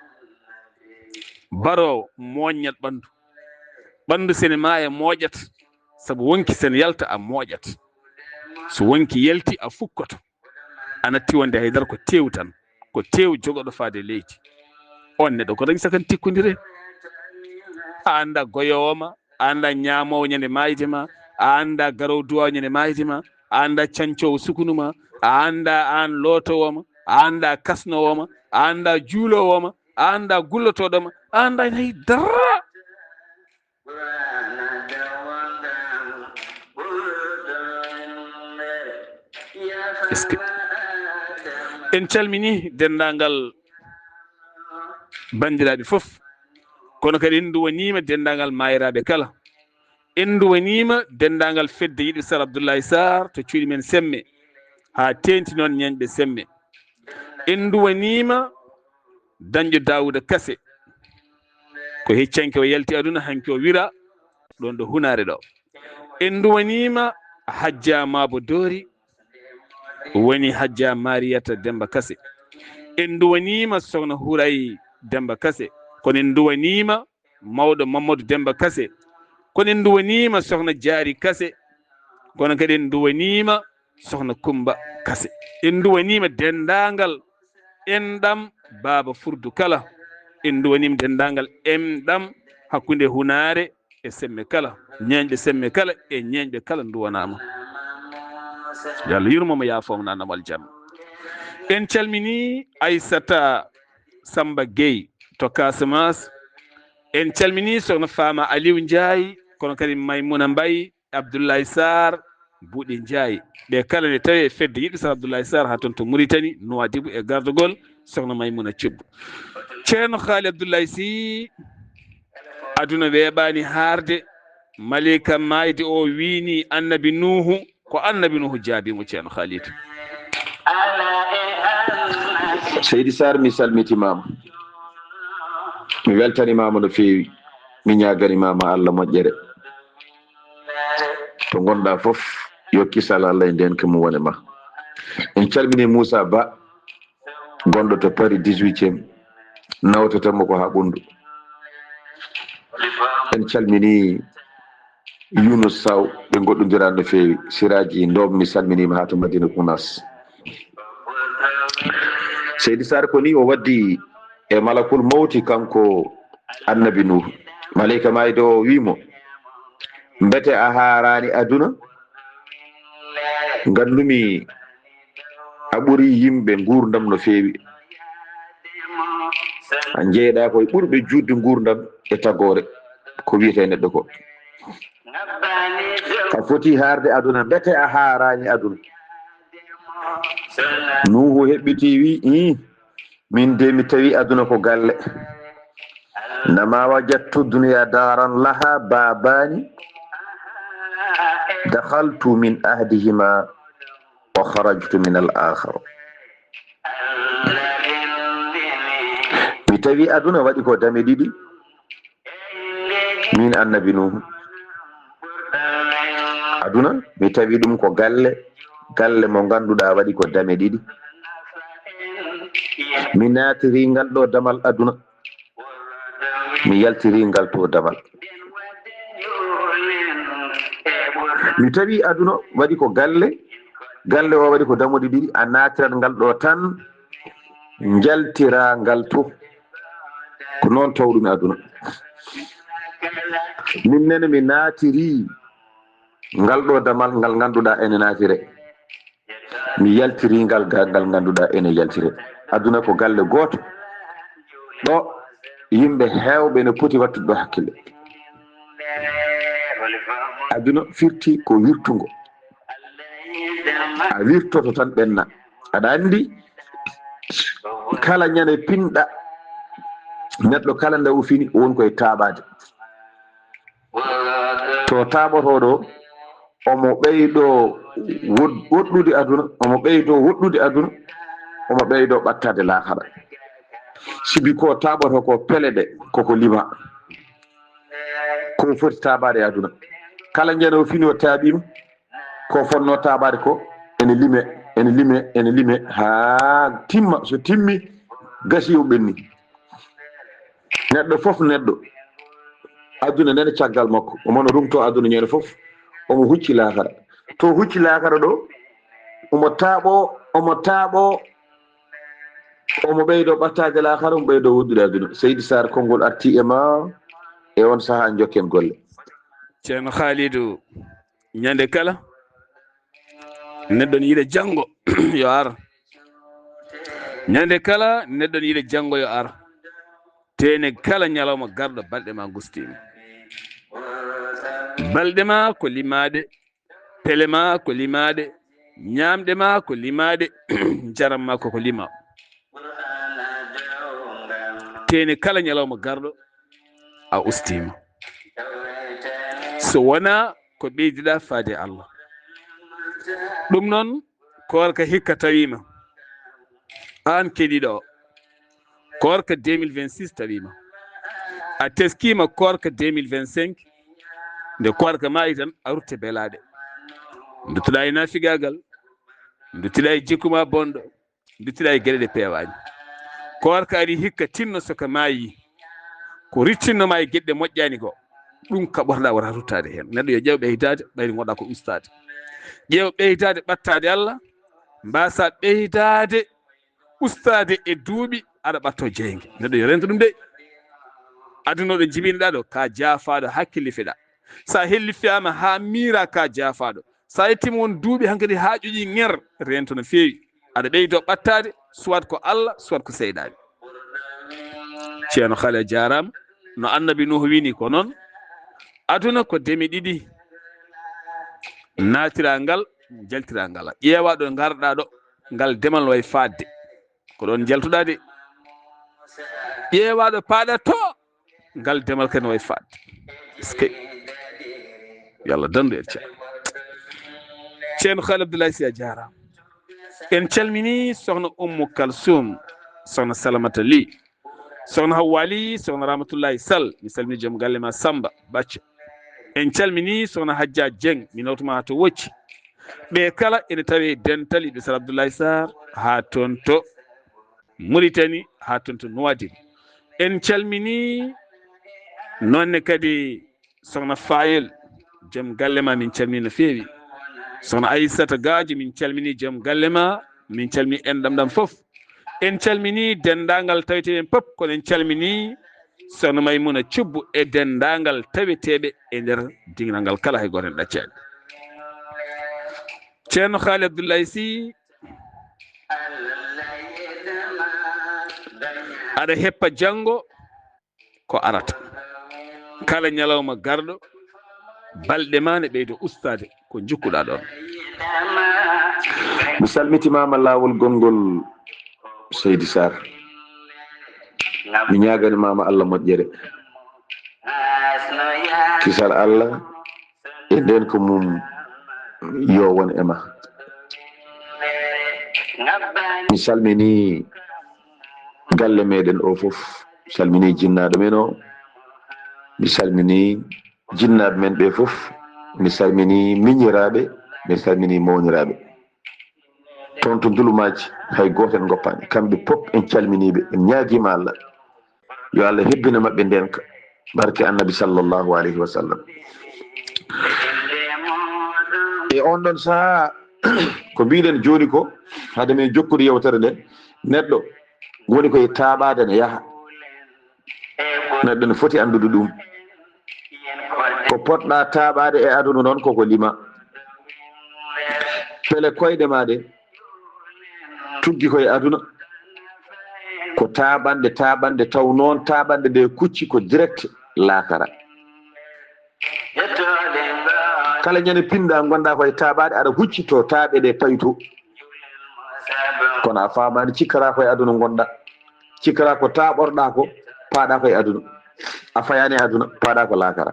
Baroowo moƴƴat ɓanndu. Ɓanndu sene maaya moƴƴat. Sabu wonki sene yalta a moƴƴat. So wonki yalti a fukkoto. A natti wonde haydara ko teewu tan. Ko teewu jogoɗo faade leydi. On neɗɗo ko dañi sakan tikkondire. A annda goyoowo ma, a annda ñaamoowo ñande maayde ma, a annda garoowo duwaawo ñande maayde ma, a annda cancoowo sukunu ma, a annda aan lootoowo ma, a annda kasnoowo ma, a annda juuloowo ma, a annda gullotooɗo ma, a annda hay dara. Est-ce que en calmini denndaangal banndiraaɓe fof, kono kadi en nduwaniima denndaangal maayiraaɓe kala. En nduwaniima denndaangal fedde yiɗɓe Sar Abdoulaye Sarr to cuuɗi men Semme, haa teeŋti noon ñeeñɓe Semme. En nduwaniima dañɗo Daawuda Kase, ko heccanke o yalti aduna, hanki o wira ɗoon ɗo Hunaare ɗo. En nduwaniima Hajja Maabo Doori, woni Hajja Mariyata Demba Kase. En nduwaniima Sohna Huray Demba Kase, kono en nduwaniima mawɗo Mamadou Demba Kase, kono en nduwaniima Sohna Jaari Kase, kono kadi en nduwaniima Sohna Kumba Kase. En nduwaniima denndaangal enɗam Baaba Furdu kala. En nduwaniima denndaangal enɗam hakkunde Hunaare e Semme kala, ñeeñɓe Semme kala e ñeeñɓe kala nduwanaama. Yo Allah yurmo mo, yaafoo mo, naatna mo aljanna. En calminii Aysata Samba Gueye to Casamance. En calminii Sohna Faama Aliou Ndiaye, kono kadi Maymuna Mbaye, Abdoulaye Sarr, Buuɗi Ndiaye. Ɓe kala ne tawi e fedde yiɗɓe Sar Abdoulaye Sarr haa toon to Mauritanie, Nouadhibou e gardagol Sohna Maymuna Thioub. Ceerno Haali Abdoulaye Sy, aduna weeɓaani haarde, maleyka maayde o wiini Annabi Nuuhu, ko Annabi Nuuhu jaabii mo, Ceerno Haali. Seydi Sarr, mi salmitimaama. Mi weltanimaama no feewi. Mi ñaaganimaama Allah moƴƴere. To ngonɗaa fof, yo kisal Allah e ndeenka mum wone ma. En calminii Moussa Ba, gonɗo to Paris dix-huitième, nawtata mo ko haa ɓunndu. En calminii Younouss Sow, ɓe ngoɗɗondiraa no feewi. Siraaji Ndom, mi salminiima haa to Madina Gounass. Seydi Sarr ko nii o waddi e malakul mawti, kanko Annabi Nuuhu. Maleyka maayde o wii mo, mbete a haaraani aduna? Nganndumi a ɓuri yimɓe nguurndam no feewi. A jeyeɗaa ko e ɓurɓe juutde nguurndam e tagoore, ko wiyetee neɗɗo ko. A foti haarde aduna, mbete a haaraani aduna? Nuuhu heɓɓitii wii, ii, min de mi tawi aduna ko galle. Nama wajadtu dunya daran laha babani, dakhaltu min ahdihima wa kharajtu min al akhar. Mi tawi aduna waɗi ko dame ɗiɗi. Min Annabi Nuuhu, aduna mi tawi ɗum ko galle, galle mo ngannduɗaa waɗi ko dame ɗiɗi. Mi naatiri ngal ɗo damal aduna, mi yaltiri ngal to damal. Mi tawi aduna waɗi ko galle, galle o waɗi ko dammuɗe ɗiɗi, a naatirat ngal ɗo tan, njaltira ngal to. Ko noon tawɗumi aduna. Min nene mi naatiri ngal ɗo damal ngal ngannduɗaa ene naatire. Mi yaltiri ngal ga ngal ngannduɗaa ene yaltire. Aduna ko galle gooto ɗo yimɓe heewɓe ne poti wattude ɗo hakkille. Aduna firti ko wirtungo. A wirtoto tan ɓenna. Aɗa anndi kala ñande pinɗa neɗɗo kala nde o fini won koye taaɓaade. To taaɓotooɗo omo ɓeydo wod- woɗɗude aduna, omo ɓeydo woɗɗude aduna, omo ɓeydo ɓattaade laakara. Sibi ko taaɓoto ko pele ɗe koko lima. Ko foti taaɓaade e aduna. Kala ñande o fini o taaɓiima, ko fotno taaɓaade ko ene lime, ene lime, ene lime haa timma. So timmi, gasi o ɓenni. Neɗɗo fof neɗɗo, aduna nene caggal makko. Omo no rumto aduna ñande fof, omo hucci laakara. To hucci laakara ɗo, omo taaɓo, omo taaɓo, omo ɓeydo ɓattaade laakara, omo ɓeydo woɗɗude aduna. Seydi Sarr, konngol arti e ma e on sahaa, njokken golle. Ceerno Khalidou, ñande kala neɗɗo ne yiɗa janngo yo ar. Ñande kala neɗɗo ne yiɗa janngo yo ar. Tene kala ñalawma garɗo balɗe ma gustiima. Balɗe ma ko limaade, pele ma ko limaade, ñaamɗe ma ko limaade, njaram ma koko lima. Tene kala ñalawma garɗo a ustiima. So wonaa ko ɓeydiɗa faade e Allah. Ɗum noon, koorka hikka tawiima. Aan keɗiɗo o, koorka deux mille vingt-six tawiima. A teskiima koorka deux mille vingt-cinq, nde koorka maayi tan a rutte belaaɗe. Nduttuɗa e naafigaagal, nduttuɗa e jikku ma bonɗo, nduttuɗa e geɗe ɗe peewaani. Koorka ari hikka tinno so ka maayi, ko rittinno ma e geɗe ɗe moƴƴaani ko, ɗum kaɓotoɗa wota ruttaade heen. Neɗɗo yo ƴeew ɓeytaade, ɓayri ngoɗa ko ustaade. Ƴeew ɓeytaade ɓattaade Allah, mbasa ɓeytaade ustaade e duuɓi, aɗa ɓatto jeynge. Neɗɗo yo rento ɗum de. Aduna ɗo jibinɗa ɗo, ka jaafaɗo, hakkillifiɗa. Sa hellifiyaama haa miira, ka jaafaɗo. Sa yettiima won duuɓi hankadi haa ƴoƴi ŋer, rento no feewi. Aɗa ɓeydo ɓattaade, soit ko Allah, soit ko seyɗaani. Ceerno Khalil a jaaraama. No Annabi Nuhu wini ko noon, aduna ko deme ɗiɗi, naatiraa ngal, jaltiraa ngal. Ƴeewa ɗo ngarɗaa ɗo, ngal demal no wayi faaɗde. Ko ɗoon njaltuɗaa de. Ƴeewa ɗo paaɗaa to, ngal demal kadi no wayi faaɗde. Est-ce que yo Allah danndu en, Ceerno. Ceerno Khalil Abdoulaye Sy a jaaraama. En calminii Sokhna Oumou Kalsoum, Sokhna Salamata Ly, Sokhna Hawwa Ly, Sokhna Ramatoulaye Sall, mi salminii joom galle ma Samba Bacca. En calminii Sokhna Hadja Dieng, mi nawtuma haa to Wocci. Ɓe kala ene tawe e dental yiɗɓe Sal Abdoulaye Sarr haa toon to Mauritanie, haa toon to Nouadhibou. En calminii noon ne kadi Sokhna Fayel, joom galle ma min calminii no feewi. Sokhna Aissata Gadio, min calminii joom galle ma, min calminii enɗam ɗam fof. En calminii denndaangal taweteeɓe en fof, kono en calminii Sokhna Maimouna Thioub e denndaangal taweteeɓe e nder diiwal ngal kala, hay gooto en ɗaccaani. Ceerno Khalil Abdoulaye Sy, aɗa heppa janngo ko arata. Kala ñalawma garɗo, balɗe ma ne ɓeydo ustaade ko njukkuɗaa ɗoon. Mi salmitimaama laawol gonngol, Seydi Sarr. Mi ñaagani maama Allah moƴƴere. Kisal Allah e ndeenka mum yo won e ma. Mi salminii galle meɗen o fof. Mi salminii jinnaaɗo men o. Mi salminii jinnaaɓe men ɓe fof. Mi salminii miñiraaɓe. Mi salminii mawniraaɓe. Toon to Ndulumaaji, hay gooto en ngoppaani. Kamɓe fof en calminii ɓe, en ñaagiima Allah. Yo Allah hebbin e maɓɓe ndeenka. Barke Annabi sallallahu alayhi wa sallam. E oon ɗoon sahaa, ko mbiɗen jooni ko, hade men jokkude yewtere nden, neɗɗo woni koye taaɓaade ne yaha. Neɗɗo ne foti anndude ɗum. Ko potɗa taaɓaade e aduna noon koko lima. Pele koyɗe ma ɗe tuggi koye aduna. Ko taaɓanɗe, taaɓanɗe taw noon taaɓanɗe ɗe kucci ko direct laakara. Kala ñande pinɗa ngonɗa koye taaɓaade, aɗa hucci to taaɓe ɗe payi to. Kono a faamaani, cikkata koye aduna ngonɗa. Cikkata ko taaɓorɗa ko, paaɗa koye aduna. A fayaani e aduna, paaɗa ko laakara.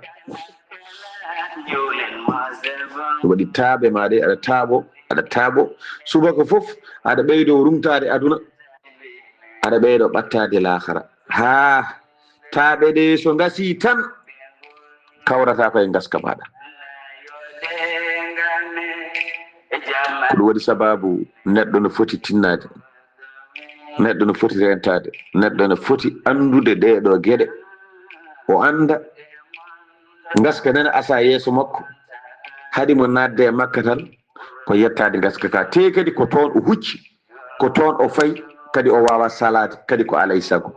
Ɗum waɗi taaɓe ma ɗe, aɗa taaɓo, aɗa taaɓo. Subaka fof, aɗa ɓeydo rumtaade aduna. Aɗa ɓeydo ɓattaade laakara. Haa taaɓe ɗe so ngasi tan, kawrata koye ngaska maɗa. Ko ɗum waɗi sababu neɗɗo no foti tinnaade. Neɗɗo no foti rentaade. Neɗɗo no foti anndude ɗee ɗoo geɗe. O annda ngaska nana asa yeeso makko. Haɗi mo naatde e makka tan, ko yettaade ngaska ka. Tee kadi ko toon o hucci, ko toon o fayi, kadi o waawa salaade, kadi ko alaa e sago.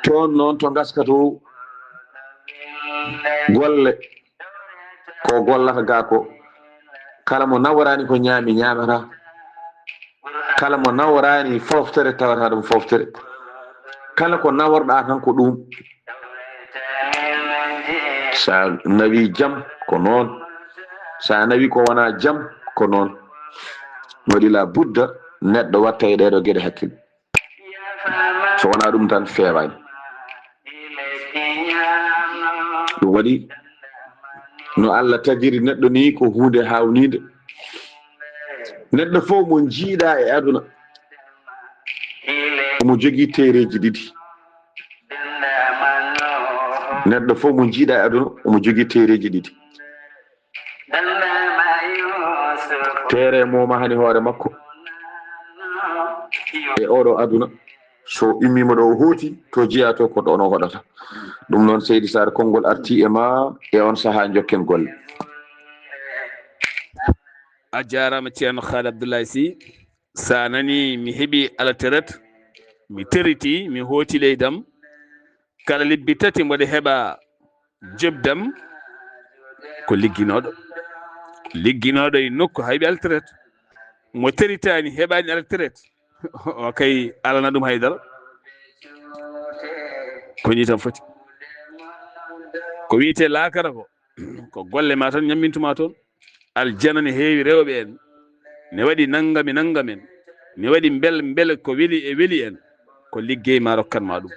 Toon noon to ngaska to, golle ko gollata ga ko, kala mo naworaani ko ñaami, ñaamata. Kala mo naworaani foftere, tawata ɗum foftere. Kala ko naworɗa tan ko ɗum. Sa nawi jam ko noon. Sa nawi ko wona jam ko noon. Waɗi la budda neɗɗo watta e ɗee ɗoo geɗe hakkille. So wona ɗum tan feewaani. Ɗum waɗi no Allah tagiri neɗɗo ni ko huunde haawnide. Neɗɗo fof mo njiiɗa e aduna, omo jogii teereeji ɗiɗi. Neɗɗo fof mo njiiɗa e aduna, omo jogii teereeji ɗiɗi. Teere mo mahani hoore makko e oɗo aduna. So immima ɗo o hooti, to jeya to ko ɗon o hoɗata. Ɗum noon, Seydi Sarr, konngol arti e ma e on sahaa, jokken golle. A jaaraama, Ceerno Haali Abdullahi Sy. Sa nani mi heɓi alatiret, mi teriti, mi hooti leydam. Kala lebbi tati mboɗo heɓa jobdam ko ligginooɗo. Ligginooɗo e nokku hayɓe alatiret. Mo teritaani, heɓaani alatiret, o kay alana ɗum haydara. Ko ni tan foti. Ko wiyetee laakara ko, ko golle ma tan ñammintuma toon. Aljana ne heewi rewɓe en, ne waɗi nanngam e nanngam en, ne waɗi mbel mbel ko weli e weli en, ko liggey ma rokkan ma ɗum.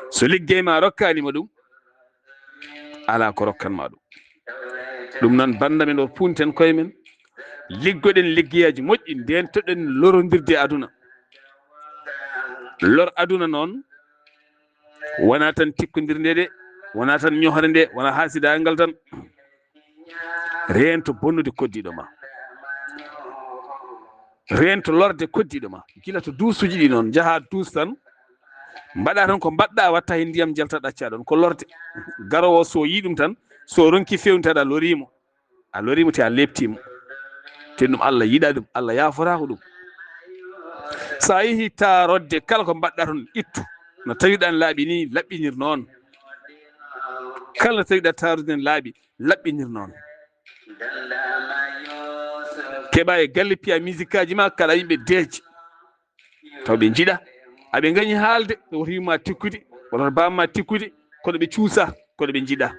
So liggey ma rokkaani ma ɗum, alaa ko rokkan ma ɗum. Ɗum noon, bannda men o, punten koye men, liggoɗen liggeyaaji moƴƴi, ndeentoɗen lorondirde e aduna. Lor aduna noon, wona tan tikkondirde de, wona tan ñohre nde, wona haasidagal tan. Reento bonnude koddiiɗo ma. Reento lorde koddiiɗo ma. Gila to duusuuji ɗi noon, njaha duus tan, mbaɗa tan ko mbaɗɗa, watta heen ndiyam, jalta, ɗacca ɗon. Ko lorde. Garoowo so yii ɗum tan, so ronki feewnitaade, a lorii mo. A lorii mo, te a leeptii mo. Te ɗum Allah yiɗaa ɗum, Allah yaafotaako ɗum. So a yehii taarorde, kala ko mbaɗɗa toon, ittu. No tawiɗaa ne laaɓi nii, laɓɓinir noon. Kala no tawiɗaa taarorde ne laaɓi, laɓɓinir noon. Keɓa e galle, piya misikaaji ma, kaɗa yimɓe deeƴe. Taw ɓe njiɗa, aɓe ngañi haalde, woto yumma tikkude, walla to bamma tikkude, kono ɓe cuusa, kono ɓe njiɗa.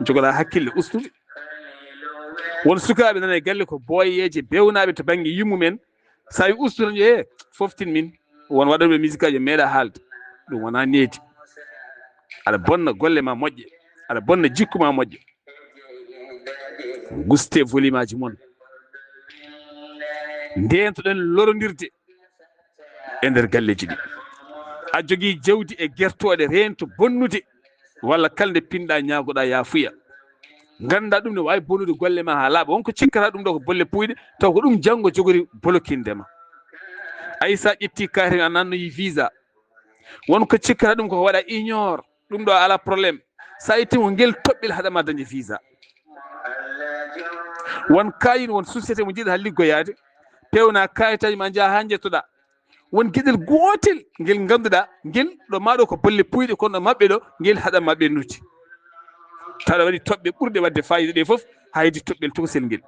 Jogoɗa hakkille ustude. Won sukaaɓe nana e galle ko booyeeje bewnaaɓe to bannge yummumen. So a wi ustu tan, ƴeewe, foftin min. Won waɗooɓe misikaaji meeɗa haalde. Ɗum wona needi. Aɗa bonna golle ma moƴƴe, aɗa bonna jikku ma moƴƴe. Guste volume aji mon. Ndeentoɗen lorondirde e nder galleeji ɗi. A jogii jawdi e gertooɗe, reento bonnude, walla kala nde pinɗa ñaagoɗa yaafuya. Ngannda ɗum ne waawi bonnude golle ma haa laaɓa. Won ko cikkata ɗum ɗo ko bolle puuyɗe, taw ko ɗum janngo jogori bolokinde ma. A yi sa ƴetti kaari a nannoyi visa. Won ko cikkata ɗum ko waɗa ignore, ɗum ɗo alaa problème. Sa itti ko ngel toɓɓel haɗama dañde visa. Won kayit, won société mo njiɗata liggoyaade, pewna kayitaaji ma, njaha haa njettoɗa. Won geɗel gootel ngel ngannduɗaa, ngel ɗo maa ɗo ko bolle puyɗe, kono ɗo maɓɓe ɗo, ngel haɗan maa ɓennude. Tawa aɗa waɗi toɓɓe ɓurɗe waɗde faayiida ɗe fof, haa heddi toɓɓel tokosel ngel.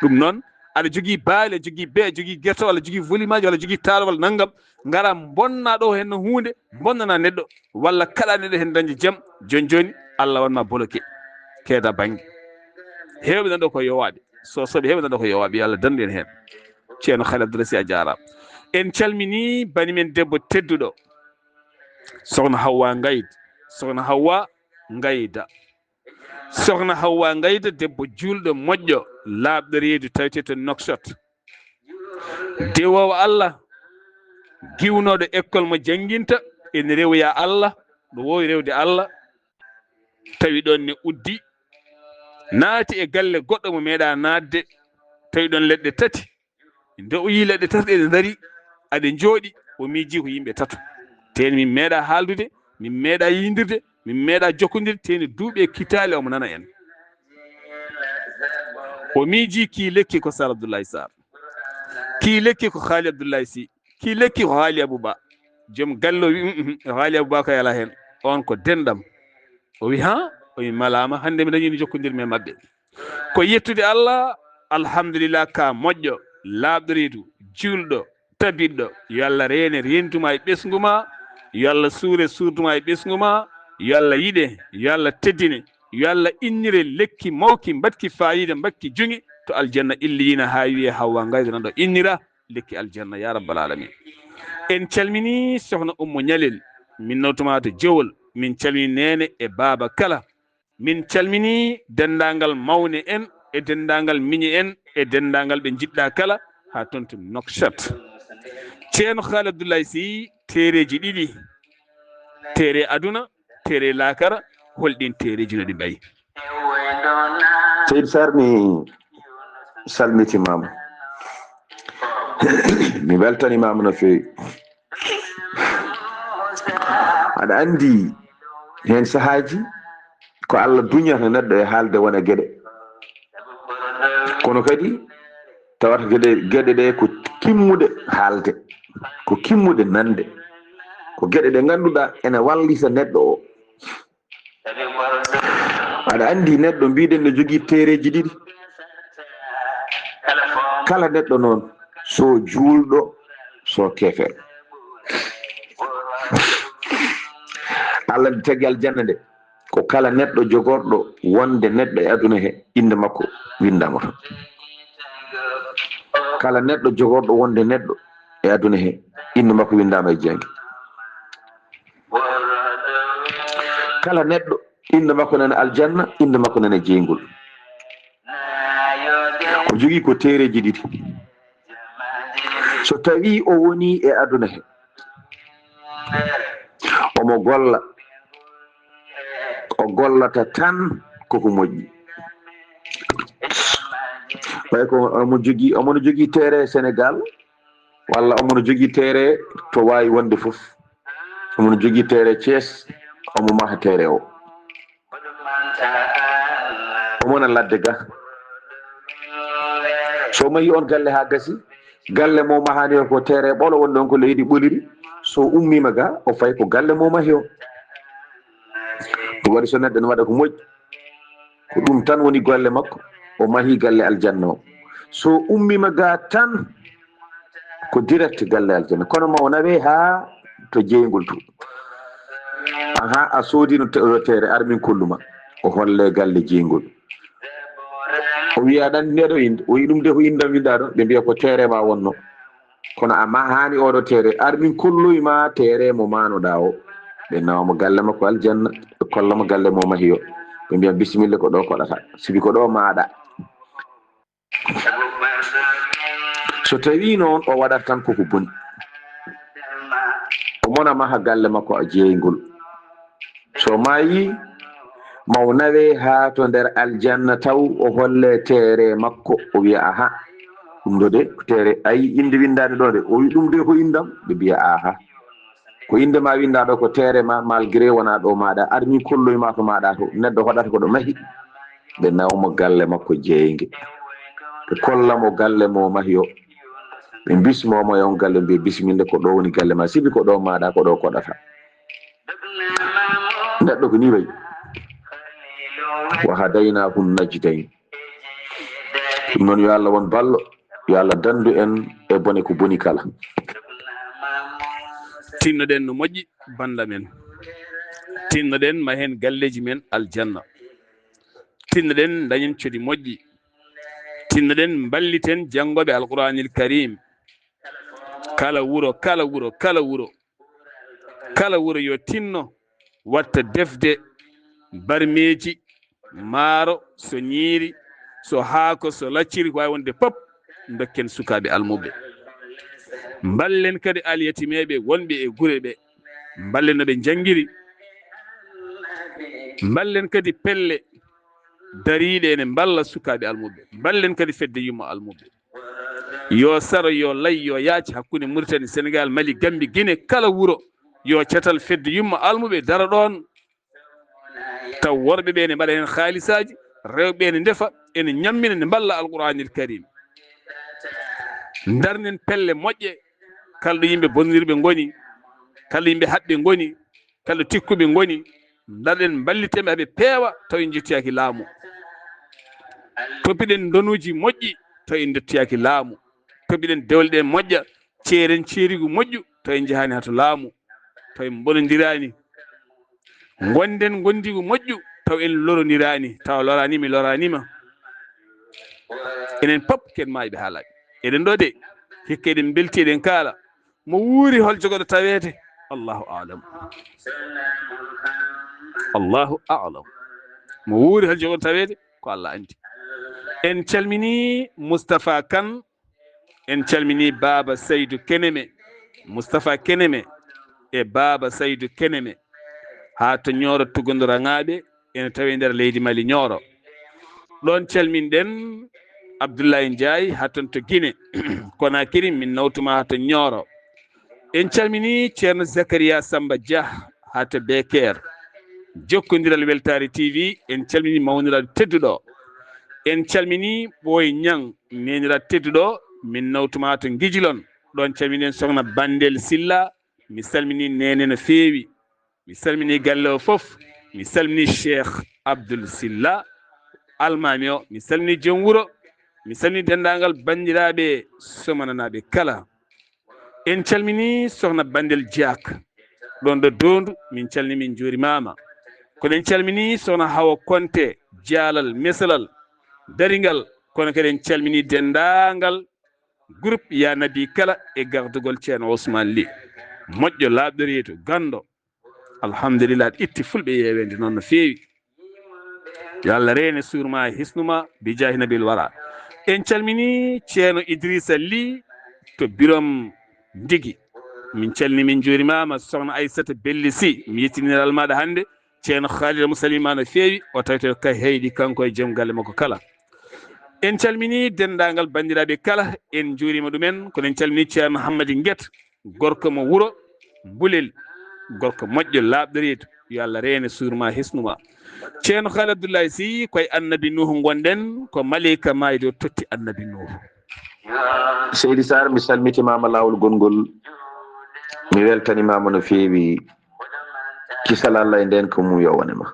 Ɗum noon, aɗa jogii baali, aɗa jogii bee, aɗa jogii gertewal, aɗa jogii volimaaji, walla aɗa jogii taarowal nanngam, ngara mbonna ɗo heen huunde, mbonnana neɗɗo, walla kaɗa neɗɗo heen dañde jam, jooni jooni, Allah waɗ ma bloqué, keeda bannge. Heewɓe nan ɗo ko yowaaɓe, so soɓe heewɓe nan ɗo ko yowaaɓe, yo Allah danndu en heen. Ceerno Haali Abdoulaye Sy, a jaaraama. En calminii bani men debbo tedduɗo, Sokhna Hawwa Ngayda, Sokhna Hawwa Ngayda. Sokhna Hawwa Ngayda, debbo juulɗo, moƴƴo, laaɓɗo reedu, tawetee to Nouakchott. Dewoowo Allah, giwnooɗo école mo jannginta, ene rewoya Allah, ɗo woowi rewde Allah, tawi ɗoon ne uddi, naati e galle goɗɗo mo meeɗaa naatde, tawi ɗoon leɗɗe tati. Nde o yii leɗɗe tati ɗe ndarii, aɗe njooɗi, o miijii ko yimɓe tato. Tee min meeɗaa haaldude, min meeɗaa yiyndirde, min meeɗaa jokkondirde, tee ne duuɓi e kitaale omo nana en. O miijii kii lekki ko Sar Abdoulaye Sarr, kii lekki ko Haali Abdoulaye Sy, kii lekki ko Haali Abou Ba. Joom galle o wi, "Um, um, Haali Abou Ba kay alaa heen, oon ko denɗam." O wi, "Haa?" O wi, "Malaama, hannde mi dañii no jokkondirmi e maɓɓe." Ko yettude Allah, alhamdulillah, ka moƴƴo, laaɓɗo reedu, juulɗo, tabiɗɗo. Yo Allah reene reendu ma e ɓesngu ma, yo Allah suure suudu ma e ɓesngu ma, yo Allah yiɗe, yo Allah teddine, yo Allah innire lekki mawki, mbaɗki faayiida, mbaɗki juŋe to aljanna illiyiina, haa wiyee Hawwa Ngayda nan ɗo innira lekki aljanna, ya rabbal alamin. En calminii Sokhna Ummu Ñalel, min nawtuma to Jowol, min calminii neene e baaba kala. Min calminii denndaangal mawne en e denndaangal miñe en e denndaangal ɓe njiɗɗaa kala, haa toon to Nouakchott. Ceerno Haali Abdoulaye Sy, teereeji ɗiɗi, teere aduna, teere laakara, hol ɗiin teereeji no ɗi mbayi? Seydi Sarr, mi salmitimaama. Mi weltanimaama no feewi. Aɗa anndi, heen sahaaji ko Allah duñata neɗɗo e haalde wona geɗe. Kono kadi tawata geɗe, geɗe ɗe ko kimmuɗe haalde, ko kimmuɗe nande, ko geɗe ɗe ngannduɗaa ene wallita neɗɗo o. Aɗa anndi neɗɗo, mbiɗen, no jogii teereeji ɗiɗi. Kala neɗɗo noon, so juulɗo, so keefeero. Allah nde tagi aljanna nde, ko kala neɗɗo jogorɗo wonde neɗɗo e aduna he, innde makko winndaama toon. Kala neɗɗo jogorɗo wonde neɗɗo e aduna he, innde makko winndaama e jeynge. Kala neɗɗo, innde makko nana aljanna, innde makko nana jeyngol. O jogii ko teereeji ɗiɗi. So tawii o wonii e aduna he, omo golla, o gollata tan koko moƴƴi. Ɓay ko omo jogii, omo no jogii teere Senegaal, walla omo no jogii teere to waawi wonde fof. Omo no jogii teere Thiès, omo maha teere o. Omo na ladde ga. So mahi on galle haa gasi, galle mo mahani o ko teere ɓolo wonde on ko leydi ɓoliri. So ummiima ga, o fay ko galle mo mahi o. Ɗum waɗi so neɗɗo ne waɗa ko moƴƴi, ko ɗum tan woni golle makko, o mahi galle aljanna o. So ummiima ga tan, ko direct galle aljanna. Kono ma o nawe haa to jeyngol to. Aha, a soodino te-, teere, ar min kolluma. O holle galle jeyngol. O wiya, "Aɗa anndi nde ɗo innde?" O wi'i, "Ɗum de ko inndam winndaa ɗo." Ɓe mbiya, "Ko teere ma wonno. Kono a mahaani oɗo teere. Ar min kolloy ma teere mo maanoɗaa o." Ɓe nawa mo galle makko aljanna. Ɓe kolla mo galle mo mahi o. Ɓe mbiya, "Bisimilla, ko ɗo koɗata. Sibi ko ɗo maaɗa." So tawii noon o waɗata tan koko boni, o mona maha galle makko a jeyngol. So maayii, ma o nawe haa to nder aljanna taw o holle teere makko, o wiya, "Aha, ɗum ɗo de ko teere, ayi, innde winndaande ɗo de." O wi, "Ɗum de ko inndam?" Ɓe mbiya, "Aha." Ko innde ma winndaa ɗo ko teere ma, malgré wonaa ɗo maaɗa. Ar min kolloy ma to maaɗa to. Neɗɗo hoɗata ko ɗo mahi. Ɓe nawa mo galle makko jeeynge. Ɓe kolla mo galle mo mahi o. Ɓe bismoo mo e on galle, mbiye bisimilla, ko ɗo woni galle ma, sibi ko ɗo maaɗa, ko ɗo koɗata. Neɗɗo ko ni wayi. Wa hadaynaahu najdayn. Ɗum noon, yo Allah won ballo, yo Allah danndu en e bone ko boni kala. Tinnoɗen no moƴƴi, bannda men. Tinnoɗen mahen galleeji men aljanna. Tinnoɗen ndañen codi moƴƴi. Tinnoɗen mballiten janngooɓe Alquraanil Kariim. Kala wuro, kala wuro, kala wuro. Kala wuro yo tinno watta defde barmeeji, maaro, so ñiiri, so haako, so lacciri, ko waawi wonde pop, ndokken sukaaɓe almuɓɓe. Mballen kadi alyatimeeɓe wonɓe e gure ɓe, mballen no ɓe njanngiri. Mballen kadi pelle dariiɗe ene mballa sukaaɓe almuɓɓe. Mballen kadi fedde yumma almuɓɓe. Yo saro, yo lay, yo yaac hakkunde Muritani, Senegaal, Mali, Gammbi, Gine, kala wuro. Yo catal fedde yumma almuɓɓe dara ɗoon. Taw worɓe ɓe ene mbaɗa heen haalisaaji, rewɓe ene ndefa, ene ñammina, ene mballa Alquraanil Kariim. Ndarnen pelle moƴƴe, kala ɗo yimɓe bonirɓe ngoni, kala ɗo yimɓe haɓɓe ngoni, kala ɗo tikkuɓe ngoni, ndarɗen mballiten ɓe haa ɓe peewa, taw en njettoyaaki laamu. Topiɗen ndonuuji moƴƴi, taw en ndettoyaaki laamu. Topiɗen dewle ɗe moƴƴa, ceeren ceerigu moƴƴu, taw en njahaani haa to laamu, taw en mbonondiraani. Ngonden ngondiigu moƴƴu, taw en lorondiraani, taw a loraani, mi loraani ma. Enen pop ken maayɓe haalaaɓe. Eɗen ɗo de, hikka eɗen mbelti, eɗen kaala. Mo wuuri hol jogoɗo taweede? Allahu a'lam. Allahu a'lam. Mo wuuri hol jogoɗo taweede? Ko Allah anndi. En calminii Mustapha Kane, en calminii Baaba Saydu Keneme, Mustapha Keneme e Baaba Saydu Keneme, haa to Ñooro Tugundu Raŋaaɓe, ene tawi nder leydi Mali Ñooro. Ɗoon calminɗen Abdullahi Njaay haa toon to Gine Konakiri, min nawtuma haa to Ñooro. En calminii Ceerno Zakariya Samba Dia haa to Bekeer. Jokkondiral Weltaare T V, en calminii mawniraaɗo tedduɗo. En calminii Ɓooy Ñaŋ, neeniraaɗo tedduɗo, min nawtuma haa to Ngijilon. Ɗoon calminɗen Sohna Bandel Silla, mi salminii neene no feewi. Mi salminii galle o fof. Mi salminii Cheikh Abdoul Silla, almaami o. Mi salminii joom wuro. Mi salminii denndaangal banndiraaɓe Somananaaɓe kala. En calminii Sohna Bandel Diak, ɗoon ɗo Doondu. Min calminii, min njuurimaama. Kono en calminii Sohna Hawa Konte, Jaalal, Mesalal, Daringal. Kono kadi en calminii denndaangal groupe Ya Nabi kala e gardugol Ceerno Ousmane Ly. Moƴƴo, laaɓɗo reedu, ganndo. Alhamdulillah, aɗa itti fulɓe yeeweende noon no feewi. Yo Allah reene suur ma, hisnu ma, bi jaahi nabil wara. En calminii Ceerno Idrissa Ly to Birom Ndigi. Min calminii, min njuurimaama. Sohna Aissata Belli Sy, mi yettiniral maaɗa hannde. Ceerno Khalid mo salminiima no feewi, o tawte ka heyɗi kanko e joom galle makko kala. En calminii denndaangal banndiraaɓe kala, en njuuriima ɗumen, kono en calminii Ceerno Hammadi Nget, gorko mo wuro Mbulel, gorko moƴƴo, laaɓɗo reedu. Yo Allah reene suur ma, hisnu ma. Ceerno Khalid Abdoulaye Sy, koye Annabi Nuuhu ngonɗen, ko maleyka maayde o totti Annabi Nuuhu. Seydi Sarr, mi salmitimaama laawol gonngol, mi weltanimaama no feewi. Kisal Allah e ndeenka mum yo wone ma.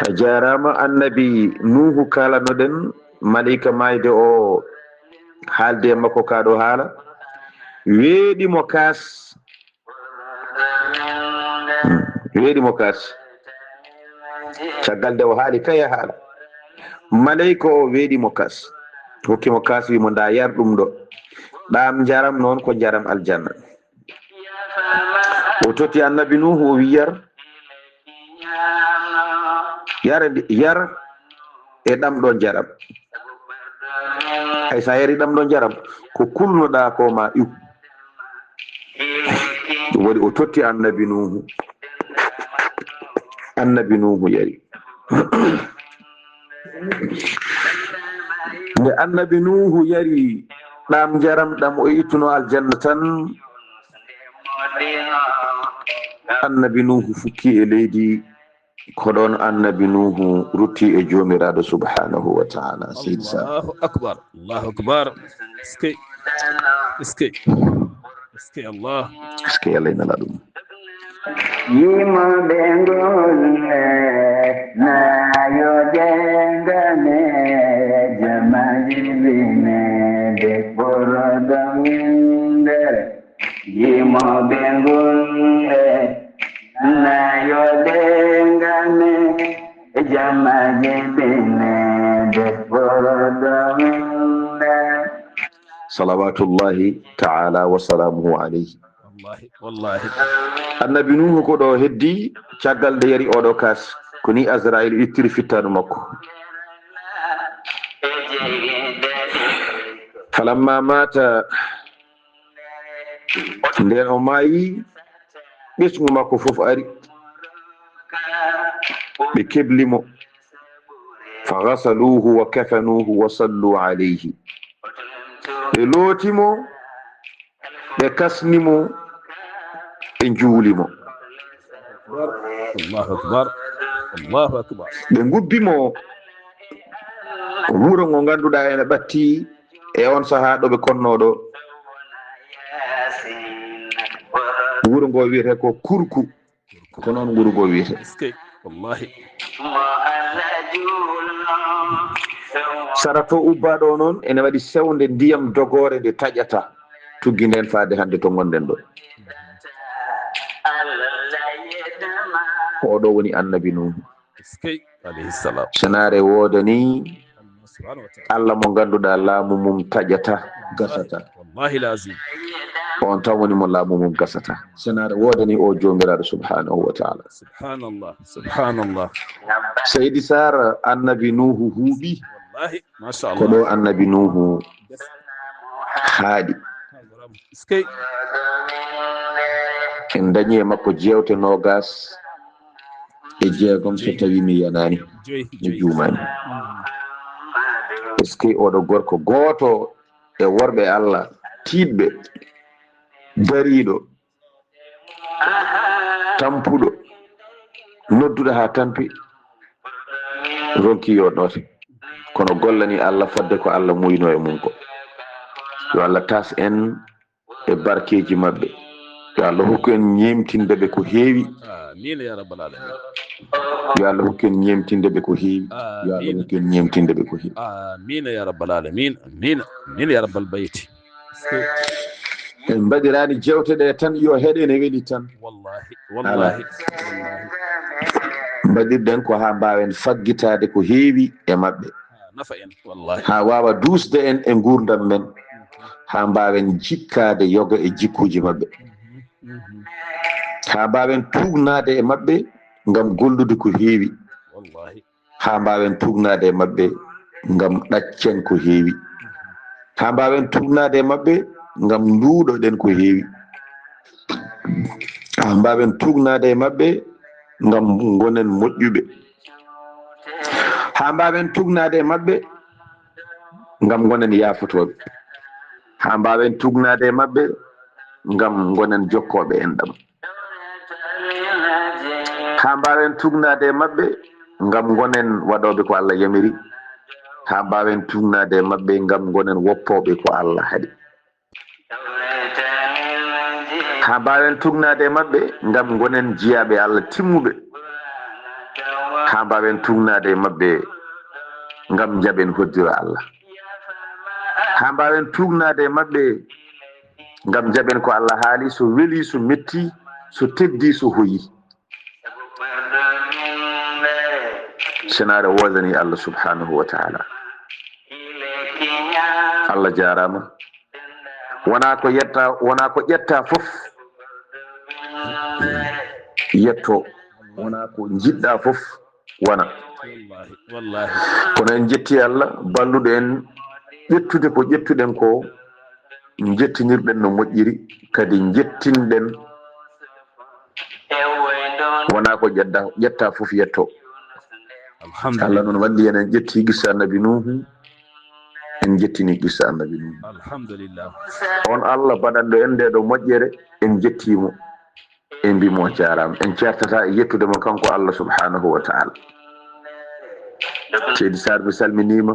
A jaaraama. Annabi Nuuhu kaalanoɗen, maleyka maayde o, haalde e makko kaa ɗo haala, weeɗi mo kaas. Hmm. Weeɗi mo kaas. Caggal nde o haali kay e haala, maleyka o weeɗi mo kaas. Hokki mo kaas, wi mo, ndaa, yar ɗum ɗo. Ɗaam njaram noon ko njaram aljanna. O totti Annabi Nuuhu, o wi, yar. Yar e ndi-, yar e ɗam ɗo njaram. Hay so a yari ɗam ɗo njaram, ko kulnoɗaa ko ma iw. Ɗum waɗi o totti Annabi Nuuhu. Annabi Nuuhu yari. Nde Annabi Nuuhu yari ɗam njaram ɗam o ittuno aljanna tan, Annabi Nuuhu fukki e leydi, Ko ɗoon annabi Nuuhu rutti e Joomiraaɗo subhaanahu wa taala. Seydi Sar. Allahu akbar, Allahu akbar. Eskey, eskey, eskey Allah. Eskey Allah ina laɗum. Yimoɓe golle nayo dengane jamaji binede ɓoroɗo windere. Yimoɓe golle nayo dengane jamaji binede ɓoroɗo windere. Salawatullahi taala wa salamuhu alayhi. Wallahi, wallahi. Annabi Nuhu ko ɗo heddi caggal nde yari oɗo kas, ko ni Azrail ittiri fittaandu makko. Falamma mata, nden o maayi, ɓesngu makko fof ari, ɓe kebli mo. Fa ghasaluhu wa kafanuhu wa sallu alayhi. Ɓe looti mo, ɓe kasni mo, ɓe njuuli mo. Allahu akbar. Allahu akbar. Ɓe ngubbi mo wuro ngo ngannduɗaa ene ɓatti e on sahaa ɗo ɓe konnoo ɗo. Wuro ngo wiyetee ko Kurku. Ko noon wuro ngo wiyetee. Eskey, wallahi. Sara to ubbaa ɗo noon ene waɗi sewnde ndiyam dogoore nde taƴata. Tuggi nden faade hannde to ngonɗen ɗo. Oɗo woni annabi Nuhu. Eskey, alayhi salam. Senaare woodani Allah mo ngannduɗaa laamu mum taƴata, gasata. Wallahi lazim. On tan woni mo laamu mum gasata. Senaare woodani o Joomiraaɗo subhanahu wa taala. Subhanallah, subhanallah. Seydi Sar, annabi Nuhu huuɓi. Wallahi, masha Allah. Ko ɗo annabi Nuhu haaɗi. Eskey. En dañi e makko jeewte noogas e jeegom so tawi mi yanaani, mi juumaani. Eskey, oɗo gorko gooto e worɓe Allah tiiɗɓe, dariiɗo, tampuɗo, nodduɗo haa tampi, ronki yo noote. Kono gollani Allah fodde ko Allah muuyno e mum ko. Yo Allah tas en e barkeeji maɓɓe. Yo Allah hokku en ñeemtinde ɓe ko heewi. Amiin ya rabbal alamin. Yo Allah hokku en ñeemtinde ɓe ko heewi. Yo Allah hokku en ñeemtinde ɓe ko heewi. Amiin ya rabbal alamin. Amiin. Amiin ya rabbal bayti. En mbaɗiraani jeewte ɗe tan yo heɗe ne weli tan. Wallahi, wallahi. Mbaɗirɗen ko haa mbaawen faggitaade ko heewi e maɓɓe. Nafa en. Wallahi. Haa waawa duusde en e nguurndam men, haa mbaawen jikkaade yoga e jikkuuji maɓɓe, haa mbaawen tuugnaade e maɓɓe ngam gollude ko heewi, haa mbaawen tuugnaade e maɓɓe ngam ɗaccen ko heewi, haa mbaawen tuugnaade e maɓɓe ngam nduuɗoɗen ko heewi, haa mbaawen tuugnaade e maɓɓe ngam ngonen moƴƴuɓe. Haa mbaawen tuugnaade e maɓɓe ngam ngonen yaafotooɓe. Haa mbaawen tuugnaade e maɓɓe ngam ngonen jokkooɓe enɗam. Haa mbaawen tuugnaade e maɓɓe ngam ngonen waɗooɓe ko Allah yamiri. Haa mbaawen tuugnaade e maɓɓe ngam ngonen woppooɓe ko Allah haɗi. Haa mbaawen tuugnaade e maɓɓe ngam ngonen jiyaaɓe Allah timmuɓe. Haa mbaawen tuugnaade e maɓɓe ngam njaɓen hoddiro Allah. Haa mbaawen tuugnaade e maɓɓe ngam njaɓen ko Allah haali, so weli, so metti, so teddi, so hoyi. Senaare woodani Allah subhanahu wa taala. Allah jaaraama. Wonaa ko yetta, wonaa ko ƴetta fof yetto, wonaa ko njiɗɗa fof wona. Kono en njetti Allah balluɗo en ƴettude ko ƴettuɗen ko, njettinirɗen no moƴƴiri, kadi njettinɗen. Wonaa ko ƴetta, ƴetta fof yetto. Allah noon walli en, en ƴetti qissa annabi Nuhu, en njettini qissa annabi Nuhu. Alhamdulillah. On Allah baɗanɗo en nde ɗo moƴƴere, en njetti mo. En mbi mo jaaraama. En ceertata e yettude mo kanko Allah subhanahu wa ta'ala. Seydi Sarr, mi salminiima.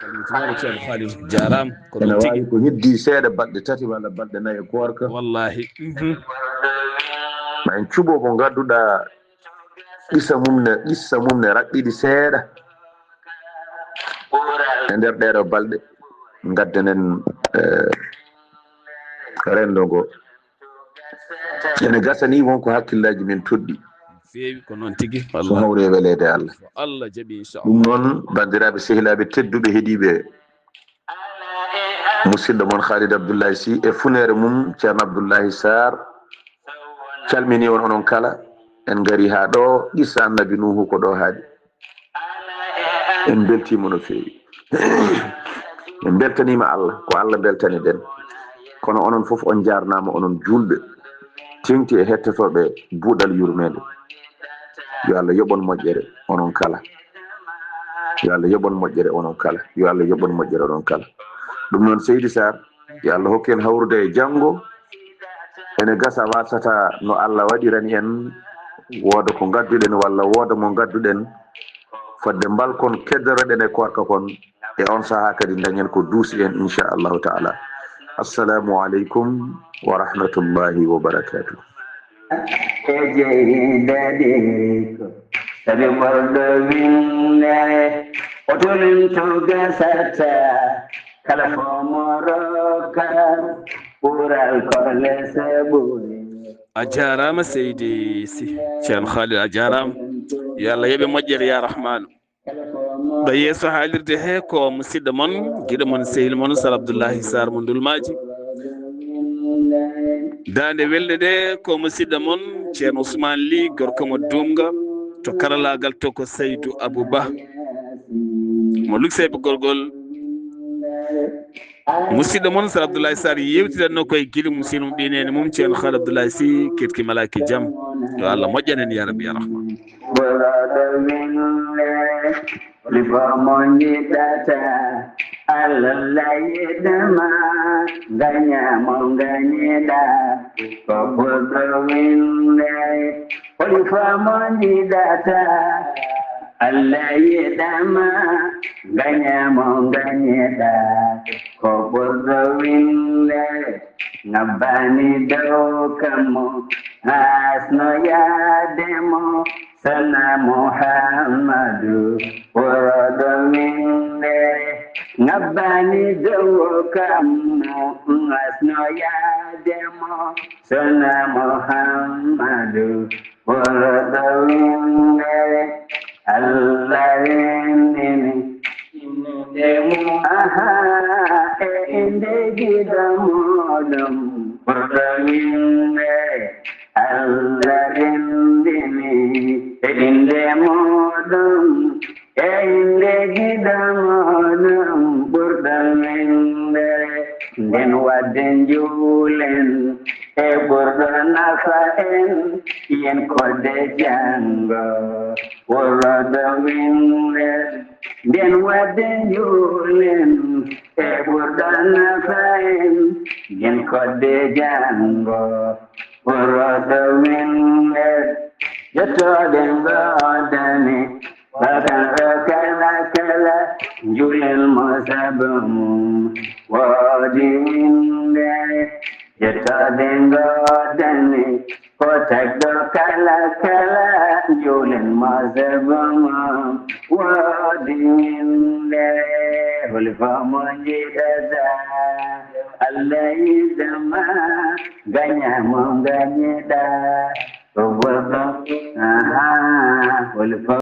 Salmitimaama, Ceerno Khalil, jaaraama. Ko Ene ɗum tigi. Waawi ko heddii seeɗa balɗe tati walla balɗe nayi e koorka. Wallaahi. Mhm. Ma en cuɓo mo ngannduɗaa qissa mum ne, qissa mum ne raɓɓiɗi seeɗa. E nder ɗeeɗo balɗe, ngaddanen, eh, renndo ngo. Ene gasa ni won ko hakkillaaji men toɗɗi. Feewi ko noon tigi. So hawri e weleede Allah. Allah jaɓi, inchallah. Ɗum noon, banndiraaɓe, sehilaaɓe tedduɓe heɗiiɓe, musidɗo mon Khalid Abdoulaye Sy e funeere mum Ceerno Abdoulaye Sarr calmini on onon kala. En ngari haa ɗo, qissa Annabi Nuuhu ko ɗo haaɗi. En mbeltiima no feewi. En mbeltaniima Allah, ko Allah mbeltani ɗen. Kono onon fof on njaarnaama, onon juulɓe, teŋti e hettotooɓe buuɗal yurmeende. Yo Allah yoɓon moƴƴere onon kala. Yo Allah yoɓon moƴƴere onon kala. Yo Allah yoɓon moƴƴere onon kala. Ɗum noon, Seydi Sarr, yo Allah hokku en hawrude e janngo. Ene gasa, wasata no Allah waɗirani en, wooda ko ngadduɗen walla wooda mo ngadduɗen fodde mbalkon keddoroɗen e koorka kon. E on sahaa kadi dañen ko duusi en, inchallahu taala. Assalamu aleykum wa rahmatullahi wa barakatuh. E jeyi daɗi ko sabi ɓorɗo winndere, o tolinto gasata kala fomoroka ɓural kole saɓuri. A jaaraama, Seydi Sy. Ceerno Khalil, a jaaraama. Yo Allah yoɓe moƴƴere, ya Rahmaanu. Ɗo yeeso haalirde he ko musidɗo mon, giɗo mon, sehil mon, Sar Abdoullahi Sarr mo Ndulmaaji. Daande welnde nde ko musidɗo mon, Ceerno Ousmane Ly, gorko mo Duumga, to karalaagal to ko Saydou Abou Ba mo Luxeɓe Gorgol. Musidɗo mon, Sar Abdoullahi Sarr, yewtiranno koye gili mum, sino mum, ɓineene mum, Ceerno Khalid Abdoullahi Sy, ketki malaaki jam. Yo Allah moƴƴan en, ya Rabbi, ya Rahman. Ɓurɗo winndere, holi ko mo njiɗata, Allah yiɗama, ngaña mo ngañiɗa, ko ɓurɗo winndere, holi ko mo njiɗata, Allah yiɗama, ngaña mo ngañiɗa, ko ɓurɗo winndere, ngabbani dow kammo, hasno yaade mo, Sana Muhammadu, ɓurɗo winndere, ngabbani dow kammo, hasno yaade mo, Sana Muhammadu, ɓurɗo winndere, Allah winndini. Aha, e innde giɗo muɗum, ɓurɗo winndere, Allah winndini. E innde muɗum, e innde giɗo muɗum, ɓurɗo winndere. Nden waɗde njuulen e ɓurɗo nafa en, yen koɗde janngo, ɓurɗo winndere. Nden waɗde njuulen e ɓurɗo nafa en, yen koɗde janngo, ɓurɗo winndere. Jottooɗe ngoodani bakar kala kala, njuulen mo sabu mum woodi winndere. Jottooɗe ngoodani ko tagɗo kala kala, njuulen mo sabu mum woodi winndere. Holi ko mo njiɗata, Allah yiɗama, ngaña mo ngañiɗa. Ko ɓurɗo, aha, holi ko